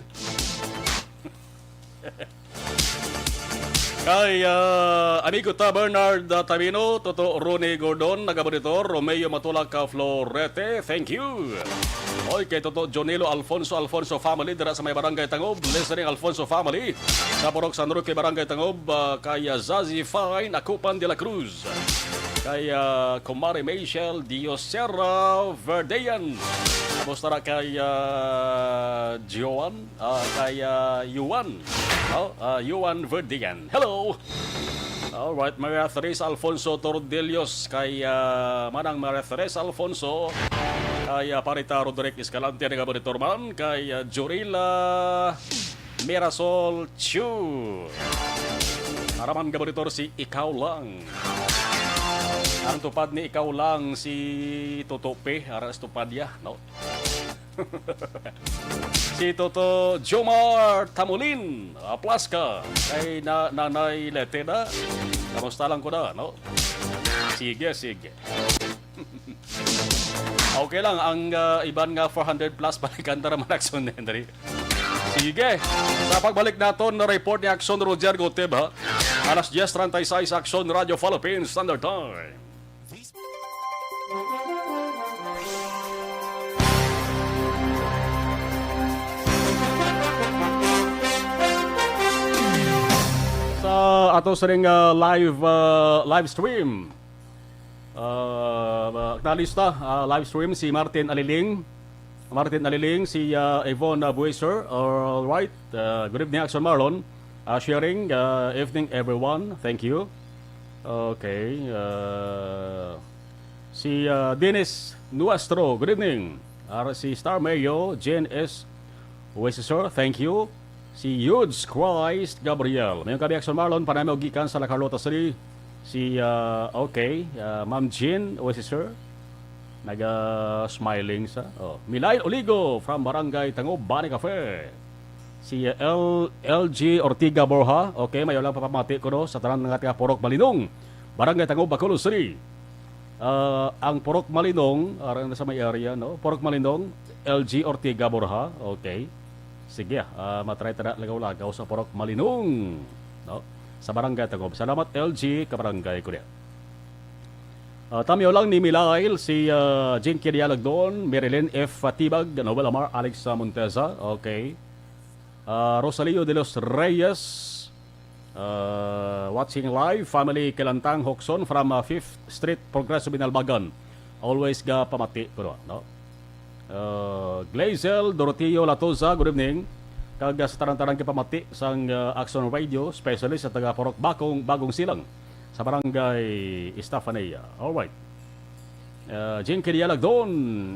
Kay, ah, amigo ta Bernard, ah, Tabino, Toto Ronnie Gordon, nagamonitor, Romeo Matulak, ah, Florete, thank you. Oy, kay Toto Jonilo Alfonso, Alfonso family, dira sa may Barangay Tangob, listening Alfonso family. Sa Purok San Roque, Barangay Tangob, ah, kay, ah, Zazi Fine, Akupan de la Cruz. Kay, ah, Kumari Michelle Diosera Verdean. Kamusta na kay, ah, Joan? Ah, kay, ah, Yuan. Oh, ah, Yuan Verdean. Hello! Alright, Maria Teresa Alfonso Tordillos kay, ah, Manang Maria Teresa Alfonso, kay, ah, Parita Roderick Escalante, nga monitor man, kay, ah, Jorila Mirasol Chu. Araman nga monitor si Ikaw Lang. Ang tupad ni Ikaw Lang si Toto P, ara sa tupad niya, no? Si Toto Jomar Tamulin, aplas ka kay na, Nanay Letena. Kamusta lang ko na, no? Sige, sige. Okay lang, ang, ah, iban nga four hundred plus, balikan ta naman, Action Henry. Sige. Sa pagbalik naton, na report ni Action Roger Gutib, ha? Alas diyes treinta y seis, Action Radio Philippines Standard Time. Sa ato sining, ah, live, ah, live stream, ah, acknowledge ta, ah, live stream si Martin Aliling. Martin Aliling, si, ah, Yvonne, ah, Buiser. All right. Ah, good evening, Action Marlon. Ah, sharing, ah, evening, everyone. Thank you. Okay. Ah, si, ah, Dennis Nuestro, good evening. Ah, si Star Mayo, Jen S. Wesesor, thank you. Si Yudes Christ Gabriel. Mayong gabi, Action Marlon, panami og gikan sa La Carlota City. Si, ah, okay, ah, Ma'am Jean Wesesor. Naga-smiling sa. Oh. Milail Oligo from Barangay Tangob, Bani Cafe. Si L L G Ortiga Borja. Okay, may lang papamati ko, no, sa tanan nga taga Purok Malinong, Barangay Tangob, Bacolod City. Ah, ang Purok Malinong, ara na sa may area, no? Purok Malinong, L G Ortiga Borja. Okay. Sige, ah, matry ta na lagaw-lagaw sa Purok Malinong, no? Sa Barangay Tangob. Salamat, L G, kabarangay ko niya. Ah, tamiyo lang ni Milail, si, ah, Jinky Dialagdon, Marilyn F. Fatibag, Noel Amar, Alex, ah, Monteza. Okay. Ah, Rosalio de los Reyes, ah, watching live, family Kilantang Hokson from, ah, Fifth Street, Progreso, Binalbagan. Always ga pamati, pero, no? Ah, Glazel Doroteo Latoza, good evening. Kag, ah, sa tanan-tanan nga pamati sang, ah, Action Radio, especially sa taga Purok Bakong, Bagong Silang, sa Barangay Estefania. All right. Uh, Jinky Dialagdon,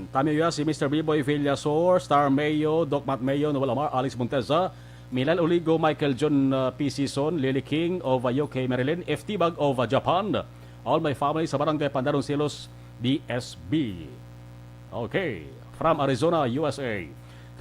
tamiyo ya si Mister Biboy Villasor, Star Mayo, Doc Matt Mayo, Noel Amar, Alex Monteza, Milan Oligo, Michael John, uh, P. Sison, Lily King of, uh, U K, Marilyn F. Tibag of, uh, Japan. All my family sa Barangay Pandaron Silos, D S B. Okay, from Arizona, U S A.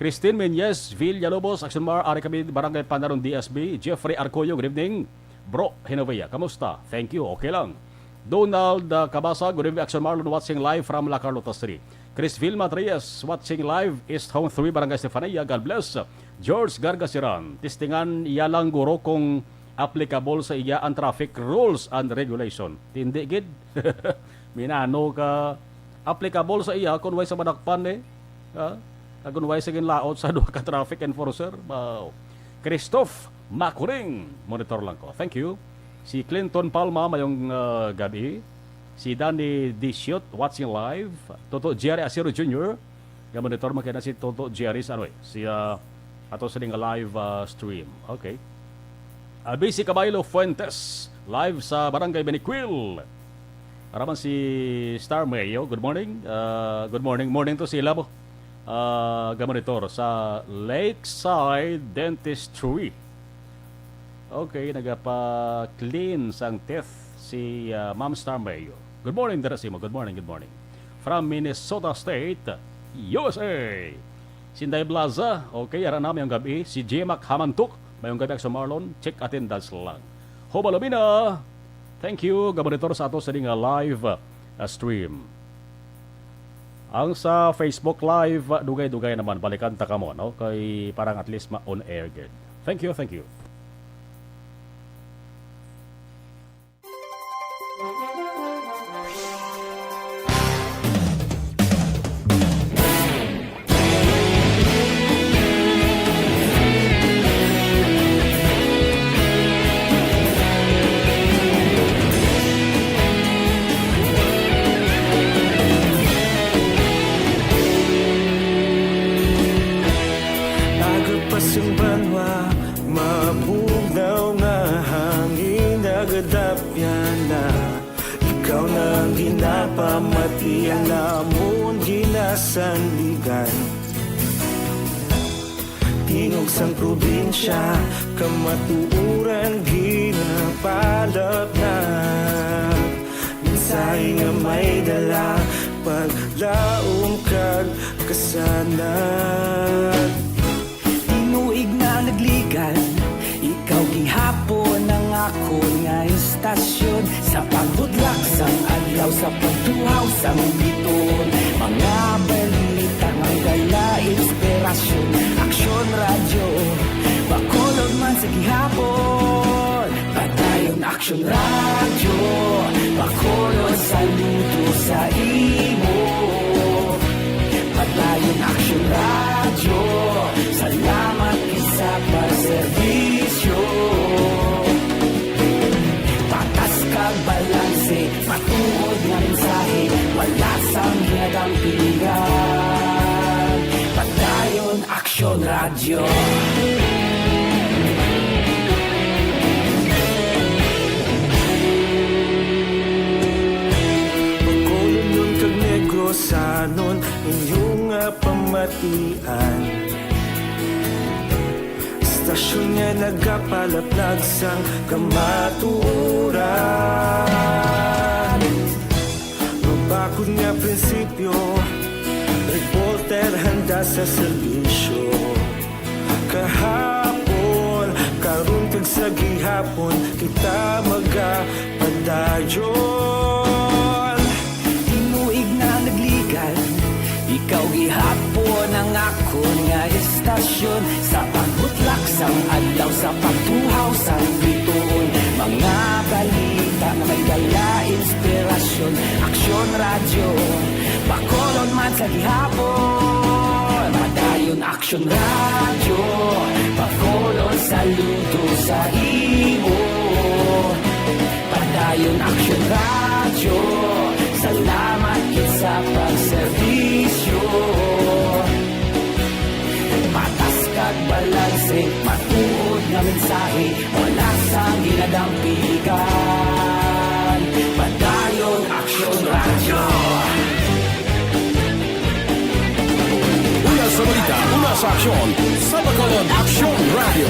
Christine Menyes Villalobos, Action Mar, ari kami Barangay Pandaron, D S B. Jeffrey Arcoyo, good evening. Bro Genovea, kamusta? Thank you, okay lang. Donald, uh, Cabasa, good evening, Action Marlon, watching live from La Carlota City. Chris Vilma Trias, watching live, East Home three, Barangay Estefania, God bless. George Gargasiran, testingan iya lang guro kung applicable sa iya ang traffic rules and regulation. Tindi gid. Minano ka applicable sa iya kung way sa madakpan, eh. Ha? Kag kung way sa ginlaot sa duha ka traffic enforcer. Wow. Christoph Makuring, monitor lang ko. Thank you. Si Clinton Palma, mayong, uh, gabi. Si Danny Disiot, watching live. Toto Jerry Asiro Junior, nga monitor man kaya na si Toto Jerry sa, ano, eh, si, uh, ato sa ning live, uh, stream. Okay. Uh, B C Kabaylo Fuentes, live sa Barangay Benicuil. Araman si Star Mayo. Good morning. Uh, good morning. Morning to sila po. Ah, gamonitor sa Lakeside Dentistry. Okay, nagapa-clean sang teeth si, ah, Ma'am Star Mayo. Good morning, Derasimo. Good morning, good morning. From Minnesota State, U S A. Sinday Blaza, okay, ara na, mayong gabi. Si J Mac Hamantuk, mayong gabi, Action Marlon. Check attendance lang. Hobalabina, thank you. Gamonitor sa ato sa di nga live, ah, stream. Ang sa Facebook Live, dugay-dugay naman, balikan ta kamo, no? Kay parang at least ma-on air gid. Thank you, thank you. Ikaw na ang ginapamati, ang amon ginasandigan. Tingog sang probinsya, kamatuoran ginapalapnag. Mensahe nga may dala, paglaom kag kasanag. Tinuig na nagligan, ikaw gihapon ang akon nga istasyon. Sa pagbudlak sang adlaw, sa pagtuhaw sang bituon, mga balita nga dala inspirasyon. Aksyon Radyo, Bacolod man sa gihapon. Padayon Aksyon Radyo, Bacolod, saludo sa imo. Padayon Aksyon Radyo, salamat gid sa pagserbisyo. Patas kag balanse, matuod nga mensahe, wala sang ginadampigan. Padayon Aksyon Radyo. Bacolodnon kag Negrosanon, inyo nga pamatian. Istasyon nga nagapalapnag sang kamatuoran. Mabakod nga prinsipyo, reporter handa sa serbisyo. Kahapon, karon, kag sa gihapon, kita magapadayon. Tinuig na nagligan, ikaw gihapon ang akon nga istasyon. Sa pagbutlak sang adlaw, sa pagtuhaw sang bituon, mga balita nga may dala inspirasyon. Aksyon Radyo, Bacolod man sa gihapon. Padayon Aksyon Radyo, Bacolod, saludo sa imo. Padayon Aksyon Radyo, salamat gid sa pagserbisyo. Patas kag balanse, matuod nga mensahe, wala sang ginadampigan. Padayon Aksyon Radyo. Una sa balita, una sa aksyon, sa Bacolod Aksyon Radyo.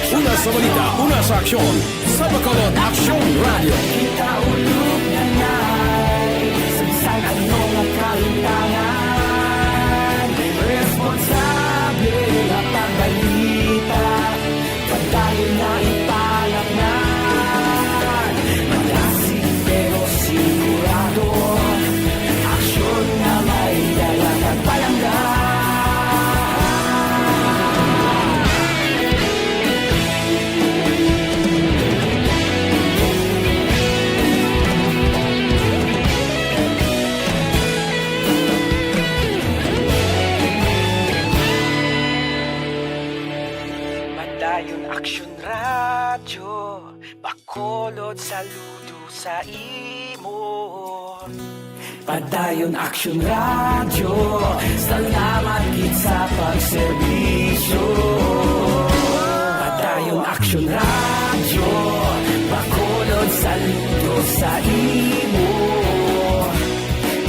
Una sa balita, una sa aksyon, sa Bacolod Aksyon Radyo. Kita ulog na nay, sa bisan ano nga kahimtangan, responsable nga pagbalita. Padayon na ipalapngan, malasig pero sigurado, aksyon nga may dala kag palangga. Padayon Aksyon Radyo, Bacolod, saludo sa imo. Padayon Aksyon Radyo, salamat gid sa pagserbisyo. Padayon Aksyon Radyo, Bacolod, saludo sa imo.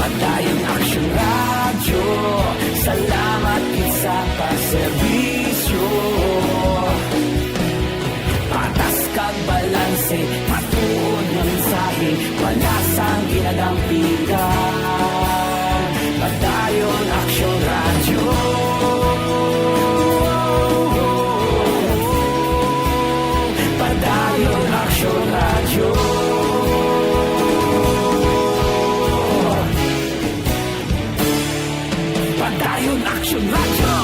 Padayon Aksyon Radyo, salamat gid sa pagserbisyo. Patas kag balanse, matuod nga mensahe, wala sang ginadampigan. Padayon Aksyon Radyo. Padayon Aksyon Radyo. Padayon Aksyon Radyo.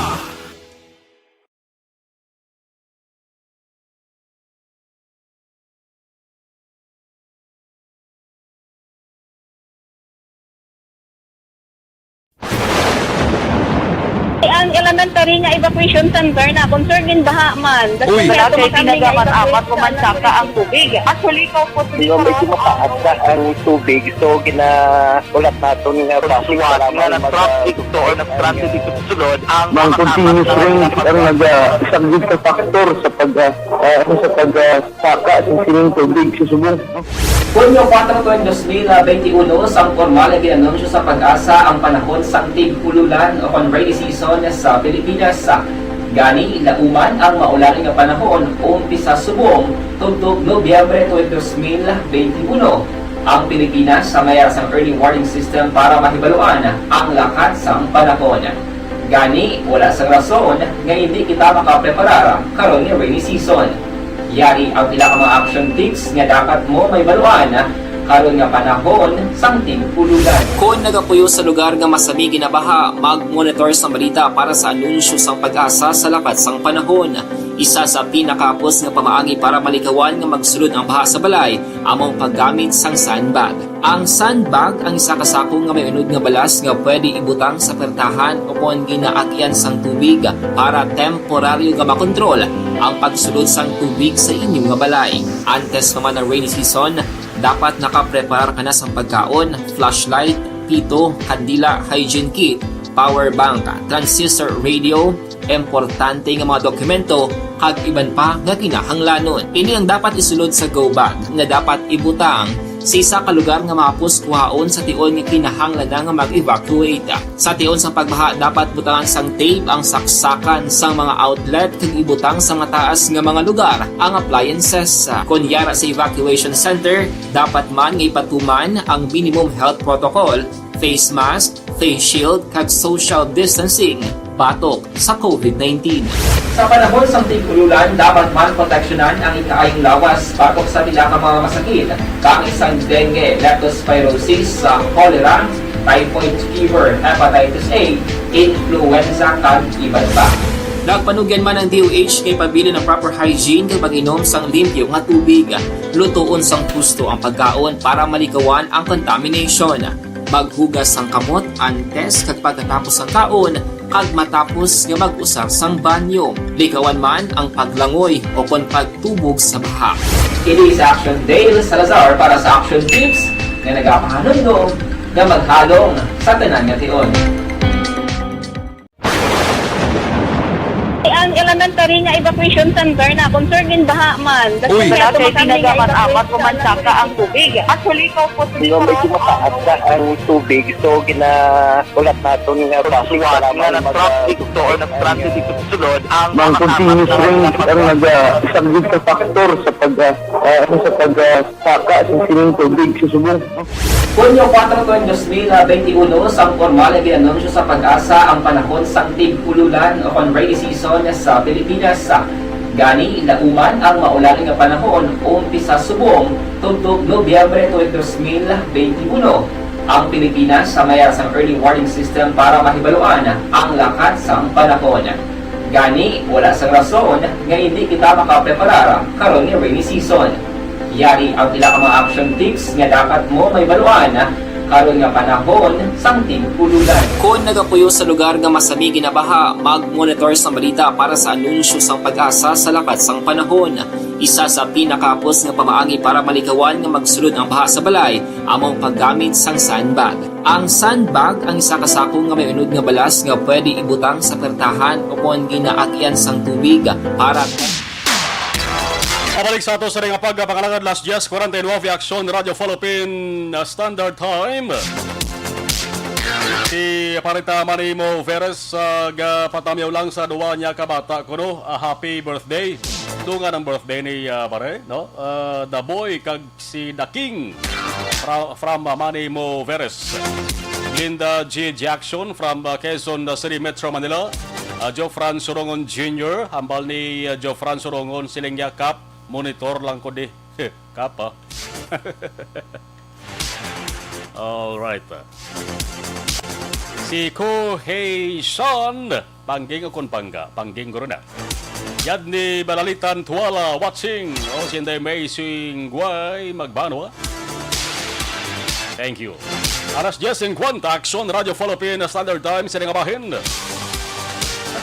Ang elementary nga evacuation center na concern gin baha man. Uy. Wala kay pinagaman amat ko man saka ang tubig. Actually, ko po. Di ba, medyo mataas na ang tubig, so ginahulat naton nga traffic nga para man nag-traffic mag-, to or nag-transit dito sa sulod ang mga continuous rain ang nag-, ah, isang good factor sa pag, ah, ah, ano, sa pag, ah, saka sing sining tubig sa subong. Hunyo kuwatro tuig dos mil benti uno, sang pormal nga gin-anunsyo sa PAGASA ang panahon sang tig-ululan o kon rainy season sa Pilipinas. Gani, lauman ang maulan nga panahon umpisa subong tubtob Nobyembre tuig dos mil benti uno. Ang Pilipinas sa may ara sang early warning system para mahibaluan ang lakat sang panahon. Gani, wala sang rason nga hindi kita makapreparar karon nga rainy season. Yari ang pila ka mga action tips nga dapat mo mahibaluan karon nga panahon sang tig-ululan. Kon nagapuyo sa lugar nga masami ginabaha, mag-monitor sa balita para sa anunsyo sang PAGASA sa lakat sang panahon. Isa sa pinakahapos nga pamaagi para malikawan nga magsulod ang baha sa balay amo ang paggamit sang sandbag. Ang sandbag ang isa ka sako nga may unod nga balas nga pwede ibutang sa pertahan o kon ginaagian sang tubig para temporaryo nga makontrol ang pagsulod sang tubig sa inyo nga balay. Antes pa man ang rainy season, dapat nakapreparar ka na sang pagkaon, flashlight, pito, kandila, hygiene kit, power bank, transistor radio, importante nga mga dokumento, kag iban pa nga kinahanglanon. Ini ang dapat isulod sa go bag nga dapat ibutang sa isa ka lugar nga mahapos kuhaon sa tion nga kinahanglan na nga mag-evacuate. Sa tion sang pagbaha, dapat butangan sang tape ang saksakan sang mga outlet kag ibutang sa mataas nga mga lugar ang appliances. Kon yara sa evacuation center, dapat man nga ipatuman ang minimum health protocol, face mask, face shield, kag social distancing batok sa covid nineteen. Sa panahon sang tig-ululan, dapat man proteksyonan ang ikaayong lawas batok sa pila ka mga masakit, kaangay sang dengue, leptospirosis, sa cholera, typhoid fever, hepatitis A, influenza, kag iban pa. Nagpanugyan man ang D O H kay pabilin ang proper hygiene kag pag-inom sang limpyo nga tubig. Lutoon sang husto ang pagkaon para malikawan ang contamination. Maghugas sang kamot antes kag pagkatapos sang kaon, kag matapos nga mag-usar sang banyo. Likawan man ang paglangoy o kon pagtubog sa baha. Kini si Action Dale Salazar para sa Action Tips nga nagapahanumdom nga maghalong sa tanan nga tion. Ang elementary nga evacuation center na concern gin baha man. Uy. Wala kay pinagaman amat ko man saka ang tubig. Actually, ko po. Di ba, medyo mataas na ang tubig, so ginahulat naton nga traffic para man nag-traffic to or nag-transit dito sa sulod ang mga continuous rain ang nag-, ah, isang good factor sa pag, ah, ah, ano, sa pag, ah, saka sing sining tubig sa subong. Hunyo kuwatro tuig dos mil benti uno, sang pormal nga gin-anunsyo sa PAGASA ang panahon sang tig-ululan o kon rainy season sa Pilipinas. Gani, lauman ang maulan nga panahon umpisa subong tubtob Nobyembre tuig dos mil benti uno. Ang Pilipinas sa may ara sang early warning system para mahibaluan ang lakat sang panahon. Gani, wala sang rason nga hindi kita makapreparar karon nga rainy season. Yari ang pila ka mga action tips nga dapat mo mahibaluan karon nga panahon sang tig-ululan. Kon nagapuyo sa lugar nga masami ginabaha, mag-monitor sa balita para sa anunsyo sang PAGASA sa lakat sang panahon. Isa sa pinakahapos nga pamaagi para malikawan nga magsulod ang baha sa balay amo ang paggamit sang sandbag. Ang sandbag ang isa ka sako nga may unod nga balas nga pwede ibutang sa pertahan o kon ginaagian sang tubig para Pabalik sa ato sa ring apag pangalagad, las diez cuarenta y nueve, Aksyon Radyo Philippine, uh, Standard Time. Si Parita Manimo Veres, uh, gapatamyaw lang sa duwa niya ka bata kuno. Uh, happy birthday. Dungan ang birthday ni, uh, pare, no? Uh, The Boy kag si The King. Fra-, from, uh, Manny Moveres. Linda G Jackson from, uh, Quezon City, Metro Manila. Uh, Jofran Surongon Junior, hambal ni, uh, Jofran Surongon, siling niya, "Kap, monitor lang ko di." Kap, ah. All right, uh. Si Kuhei Sean. Pangging o kon pangga? Pangging guro na. Yadni Balalitan Tuala watching. O si Inday May Singway Magbanwa. Thank you. Alas diez cincuenta, Aksyon Radyo Philippine Standard Time sa nga bahin.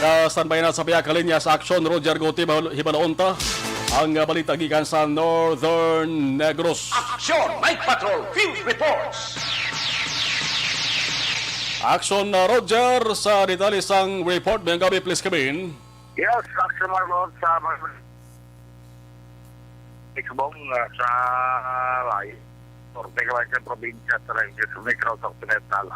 Ah, standby na sa pihak linya sa Aksyon, Roger Guti, bahul-, hibaloon ta ang, ah, balita gikan sa Northern Negros. Aksyon, Night Patrol Field Reports. Aksyon, ah, Roger, sa detalye sang report, mayong gabi, please come in. Yes, Aksyon Marlon, sa mga Ikbong, ah, sa Lai, norte ka lang sa probinsya sa Negros Occidental.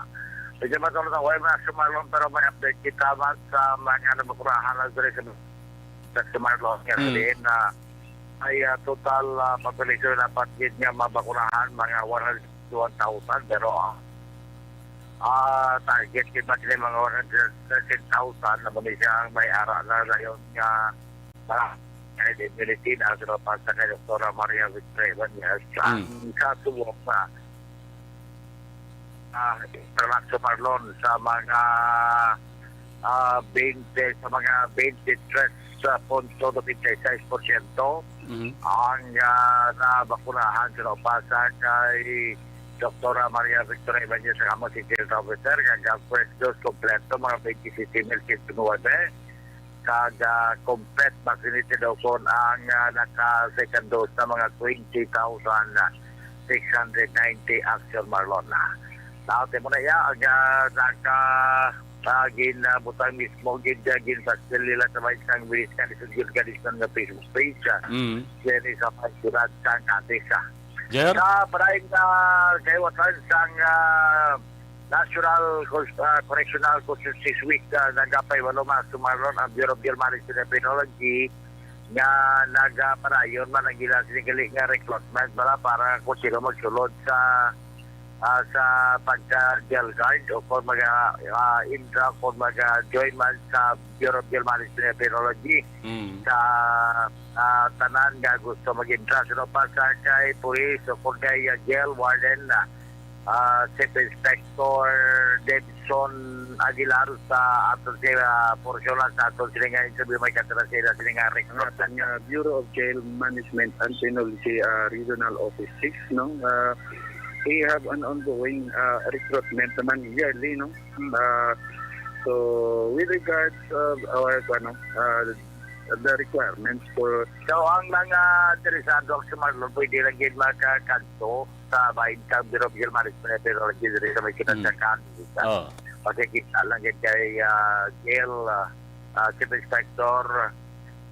Medyo matulog na way na sumalong, pero may update kita man sa mga nabakurahan na diri sa, sa Marlon. Nga Mm. sabihin na ay, ah, total, ah, population na patgid nga mabakunahan, mga one hundred one thousand, pero ang, ah, target kita kini mga one hundred thirteen thousand na ba ni siya ang may ara na dayon nga, ah, herd immunity na sa pagpasa kay Doktora Maria Victoria Ibanez. Ang Mm. kasuwak na, ah, Relaxo Marlon sa mga, ah, twenty, sa mga twenty-three point nobenta y seis porsyento Mhm. ang, ah, nabakunahan sa naupasan kay Doktora Maria Victoria Ibanez sa kamot si Health Officer, kag ang first dose kompleto, mga twenty-six mil cent nuebe, kag, ah, complete vaccinated daw kon ang, ah, naka-second dose na mga twenty thousand six hundred ninety, Aksyon Marlon. Dapat mo na iya, ang, ah, naka, ah, gin, ah, butang mismo, gin, ah, gin sa nila sa may isang bilis nga, lisod yun nga, lisod nga Facebook page, ah. Mm. Yan ay sa mga siyudad sa Cadiz, ah. Jer? Sa padayon nga kaliwatan sang, ah, National Cons-, ah, Correctional Constituencies Week, ah, nagapahibalo man sumaron ang Bureau of Jail Management and Penology nga nagapadayon man ang ila sinigali nga recruitment bala para kung sino magsulod sa, ah, sa pagka jail guard o kung maga, ah, indra kung maga join man sa Bureau of Jail Management and Penology Mm. sa, ah, tanan nga gusto mag-entra. Sino pa sa kay police o kung kay, ah, jail warden na, ah, Chief Inspector Debson Aguilar sa aton sila portion sa aton sila nga interview may katira sila sila nga recruitment. Ang, ah, Bureau of Jail Management and Penology, ah, Regional Office six, no? Ah, we have an ongoing, ah, recruitment naman yearly, no? Ah, so, with regards of our, ano, ah, the requirements for So, ang mga interesado sa Marlon, pwede lang gid makakadto sa bahin sa Bureau of Jail Management and Penology diri sa may Mm. kinatsakan. Oh. Makikita lang gid kay, ah, jail, ah, ah, Chief Inspector,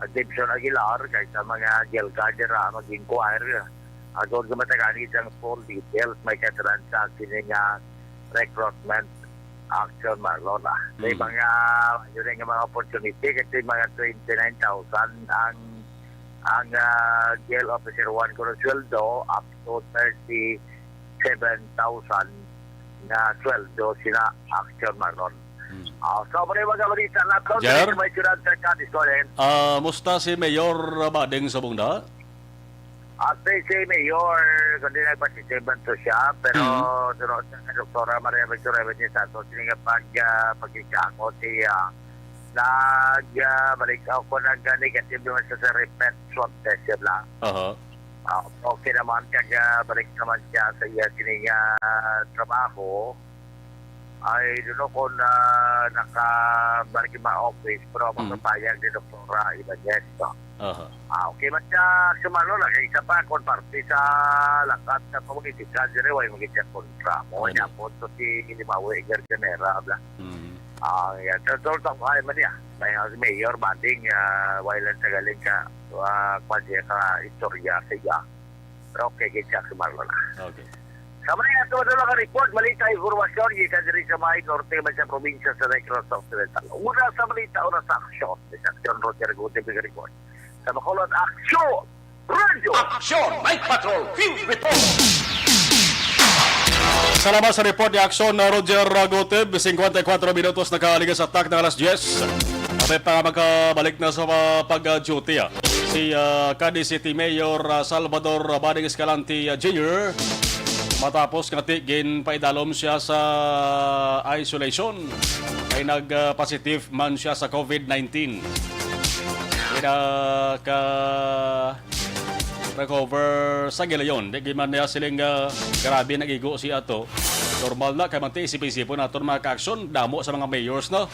ah, Gibson Aguilar, kay sa mga jail guard dira mag-inquire. Ako sa matagani sang full details, may katransaction nga recruitment action, Marlon, ah. May Mm. mga, yun nga mga opportunity kasi mga twenty-nine thousand ang, ang, ah, jail officer one kuno sweldo, up to thirty-seven thousand nga sweldo sina action, Marlon. Mm. Ah, so, muna yung mga balita nato, Jer? Dito may siyudad sa Cadiz, Colin. Ah, musta si Mayor Bading sa Bungda? Actually, si Mayor, kundi nagpasisibad to siya, pero Mm. sunod sa Doktora Maria Victoria Benitez Santos, sila nga pag, ah, pagkikako siya, nag, ah, balik ako, nag, ah, negative naman siya sa repeat swab test siya lang. Aha. Ah, okay naman, kag, ah, balik naman siya sa iya sining, ah, trabaho. Ay, duno ko na nakabalik yung mga office, pero ang Mm. magpapayag ni Doktora Ibanez, no? Aha. Ah, okay man siya, sumalo lang, kay isa pa, kung parte sa lakat sa komunidad, diri, way magiging siya kontra mo. Ano? Niya, punto si Limawi, Garganera, bla. Mm. Ah, yan. So, so, so, ay, man niya. May, ah, si Mayor Bading, ah, way lang sa galing ka, ah, kwan siya ka istorya sa iya. Pero okay, kay siya, sumalo na. Okay. Sa mga ito, ito lang ang report, balita, informasyon, gikan diri sa may norte man sa probinsya sa Negros Occidental. Una sa balita, una sa aksyon. Sa aksyon, Roger Gutierrez report. Sa Bacolod, aksyon! Radyo! Aksyon! Night Patrol! Field Report! Salamat sa report ni Aksyon na Roger Gutib. Singkwenta y kuwatro minutos nakaligas sa tak ng alas diyes. Sabi pa nga magkabalik na sa, ah, pag-duty, ah, si, ah, Cadiz City Mayor, ah, Salvador Bading Escalante, ah, Junior. Matapos nga ti-, ginpaidalom siya sa isolation, ay nag, ah, positive man siya sa covid nineteen. Kaya ka recover sa gilayon. Di gid man niya siling, ah, grabe nag-igo siya ato. Normal na kay manti isip-isipon naton, mga ka-aksyon, damo sa mga mayors, no,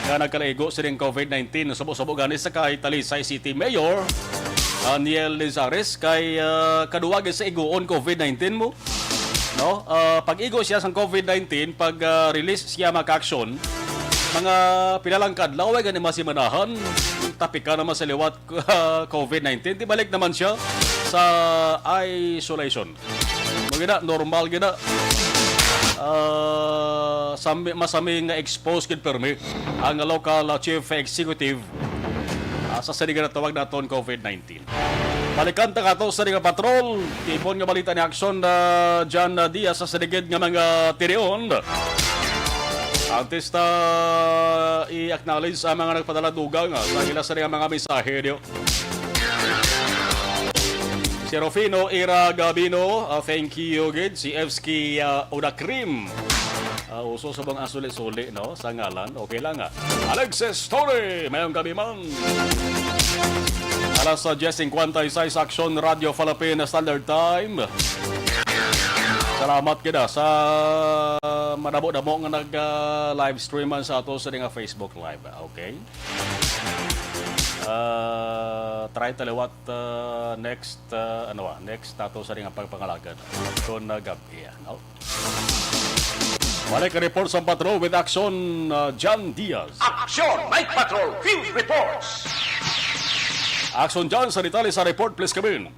nga nagkalaigo sining covid nineteen. Subo-subo gani sa kay Talisay City Mayor, ah, Niel Lizares, kay, ah, kaduwa gid sa iguon covid nineteen mo, no? Ah, pag-igo siya sang covid nineteen, pag, ah, release siya, mga ka-aksyon, mga pila lang ka adlaw, ay gani masimanahan, tapika naman sa liwat, ah, covid nineteen. Di balik naman siya sa isolation. Magina, normal gina. Ah, sami, masami nga exposed gid permi ang local, ah, chief executive, ah, sa sini nga natawag naton covid nineteen. Balikan ta kato sa nga patrol. Tipon nga balita ni Aksyon, ah, John, ah, Diaz sa siligid nga mga tinion. Antes ta i-acknowledge ang mga nagpadala dugang, ah, sa ila sa mga mensahe niyo. Si Rufino Ira Gabino, ah, thank you gid. Si Evski, ah, Udakrim. Ah, uso sa mga suli-suli, no? Sa ngalan, okay lang, ah. Alexis Torre, mayong gabi man. Alas sa diyes cincuenta y seis, Aksyon Radio Philippine Standard Time. Salamat kita sa madamo-damo nga nag, ah, live stream man sa ato sa nga Facebook Live. Okay? Ah, try ta liwat, ah, next, ah, ano, ah, next nato sa nga pagpangalagad. Kung nagab-, yeah, no? Balik ang report sa patrol with Aksyon, ah, John Diaz. Aksyon Night Patrol Field Reports. Aksyon John, sa detalye sa report, please come in.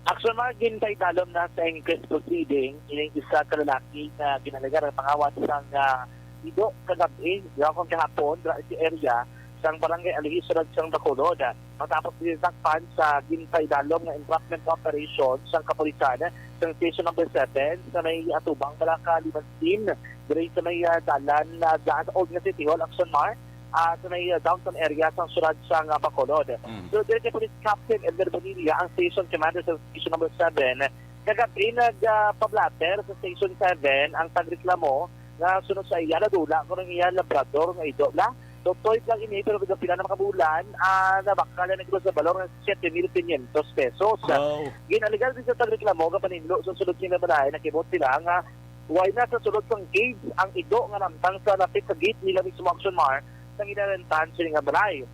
Aksyon Mark, ginpaidalom na sa inquest proceeding ining isa ka lalaki nga ginalegar nga nangawat sang, ah, ido kagab-i, gahapon, gahapon, dira sa area sang Barangay Alihi, sulod sang Bacolod. Matapos gintakpan sa ginpaidalom nga entrapment operation sang kapulisan sang Station Number Seven sa may atubang Balaka, Limansin, diri sa may, ah, dalan, ah, daan sa Old nga City Hall, Aksyon Mar, ah, sa may, ah, downtown area sang siyudad sang, ah, Bacolod. Mm. So, diri kay Police Captain Edgar Bonilla, ang station commander sa Station Number Seven, kagab-i nag, ah, pablatter sa Station Seven ang tagreklamo nga suno sa iya nadula kuno ang iya labrador nga ido la. Tutoy lang ini, pero pila na makabulan, ah, nabakal na nagkulo sa balor nga siete mil quinientos pesos. Wow. Ginalegar din sa tagreklamo nga paninlo sa sulod nga balay, nakibot sila nga way na sa sulod sang cage ang ido nga namtang sa lapit sa gate nila mismo, Aksyon Mar, sang ginarentan sini nga balay.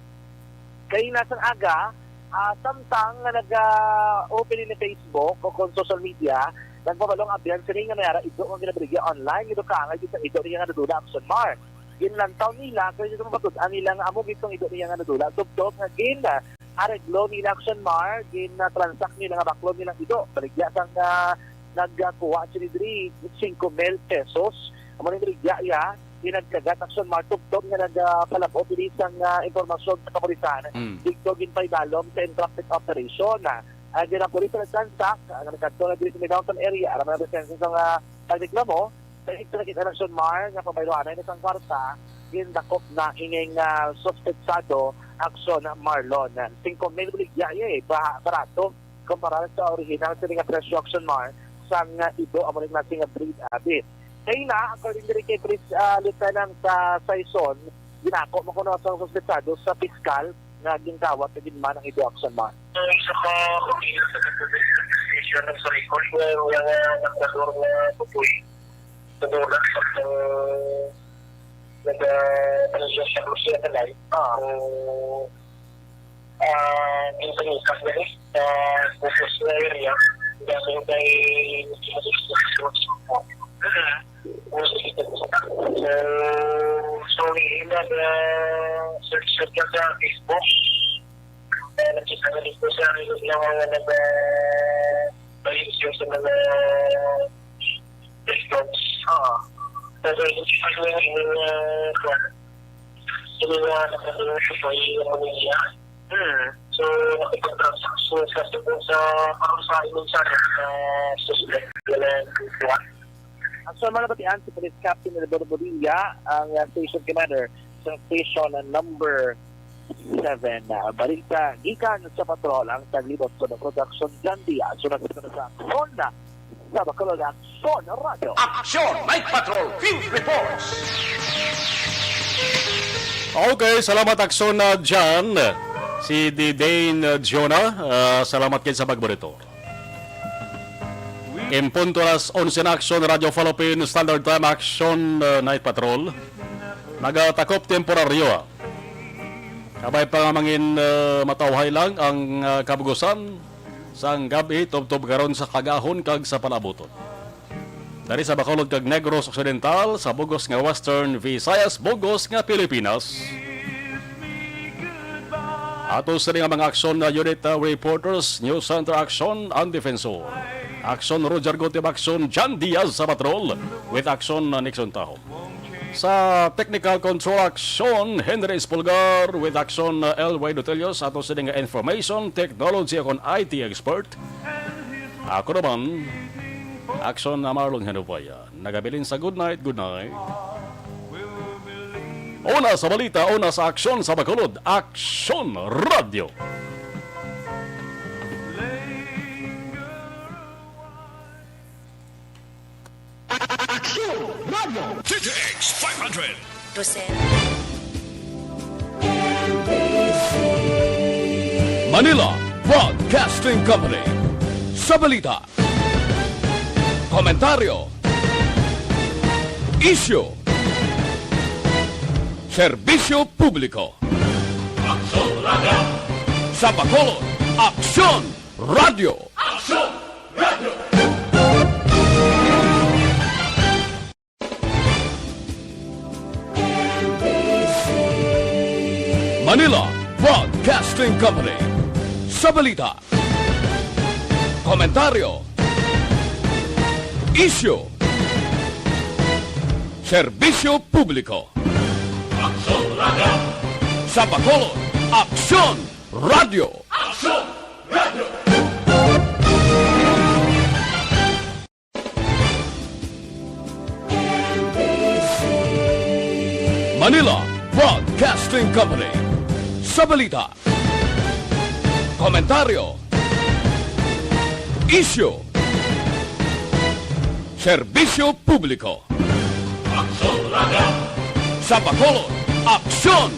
Kay nasang aga, ah, samtang nga naga-open ni Facebook o kon social media, nagpabalo ang abyan sini nga may ara ido nga ginabaligya online, nga kaangay sa ido niya nga nadula, Aksyon Mar. Ginlantaw nila, kay sa mapatud-an nila nga amo gid tong ido niya nga nadula. Tubtob nga gin, ah, areglo nila, Aksyon Mar, gin, ah, transact nila nga baklon nilang ido. Baligya sang, ah, nagkuha sini diri, singko mil pesos. Amo ni baligya iya, ginagkagat, Aksyon Mar, tubtob nga nagpalab-ot diri sang, ah, impormasyon sa kapulisan. Mm. Didto ginpaidalom sa entrapment operation. Ah, ang ginang pulis sa nagtransact, ah, nga nagkadto na diri sa may downtown area, aram na presensya sa mga tagreklamo, sa extra kita, Aksyon Mar, nga pabayroanay na sang kwarta, gindakop na ining, ah, suspetsado, Aksyon Marlon. Singko mil baligya iya, eh, ba-, barato kumpara sa original sini nga presyo, Aksyon Mar, sang, ah, ido, amo ni klase nga breed, abi. Kay na, according diri kay Police, ah, Lieutenant, ah, Saison, ginako man kuno sang suspetsado sa piskal nga gindawat na gid man ang ido, Aksyon Mar. Ang isa ka pamilya sa Station sa Ricol, nga, nga, nga nagdador nga tutoy. Nagdador na sa, nag-, ah, ano siya, siya, siya, siya, siya, Ah. Ah, yung panikas na rin, sa Bukos na area, dahil kay, so, so, yun na, ah, search, search ka sa Facebook. Eh, nakita ko dito sa, yung mga nag-, ah, balik siya sa mga TikToks. Ah. Pero yung, yung, yung, ah, yung, ah, nakatulong siya sa iyo, ano niya. Hmm. So, nakipag-transaction sa, sa, sa, para sa inyong sa, sa suspect. Wala yung kuha. Ang sa mga batian, si Police Captain Eduardo Bonilla, ang, ah, station commander sa station number seven. Ah, balita gikan sa patrol ang Taglibot sa production, John Diaz. Sunod sa sa Aksyon, sa Bacolod Aksyon Radio. Aksyon Night Patrol Field Reports. Okay, salamat, Aksyon, ah, John. Si Didane, ah, Jonah, ah, salamat kayo sa pagmonitor. In punto alas onse na, Aksyon Radyo Philippine Standard Time, Aksyon, uh, Night Patrol. Nagatakop temporaryo, ah. Kabay pa nga mangin, uh, matawhay lang ang, uh, kabugusan sang gab-i, tubtob karon sa Kagahon kag sa Palabuton. Dari sa Bacolod kag Negros Occidental, sa bugos nga Western Visayas, bugos nga Pilipinas. Ato sini nga mga aksyon na unit, uh, reporters, News Center Aksyon, ang Defensor. Aksyon Roger Gutib, Aksyon Jan Diaz sa Patrol, with Aksyon, uh, Nixon Taho. Sa technical control, Aksyon Henry Espulgar, with Aksyon, uh, L Y Dutelios, ato sini nga information, technology, akon I T expert. Ako naman, Aksyon na Marlon Hanupaya. Nagabilin sa good night, good night. Una sa balita, una sa aksyon sa Bacolod, Aksyon Radyo. Aksyon Radyo. D T X five hundred. Rosel. Manila Broadcasting Company. Sa balita, komentaryo, isyu, serbisyo publiko. Aksyon Radyo. Sa Bacolod, Aksyon Radyo. Aksyon Radyo. Manila Broadcasting Company. Sa balita, komentaryo, isyu, serbisyo publiko. Aksyon Radyo. Sa Bacolod, Aksyon Radyo. Aksyon Radyo. Manila Broadcasting Company. Sa balita, komentaryo, isyu, serbisyo publiko. Aksyon Radyo. Sa Bacolod, Aksyon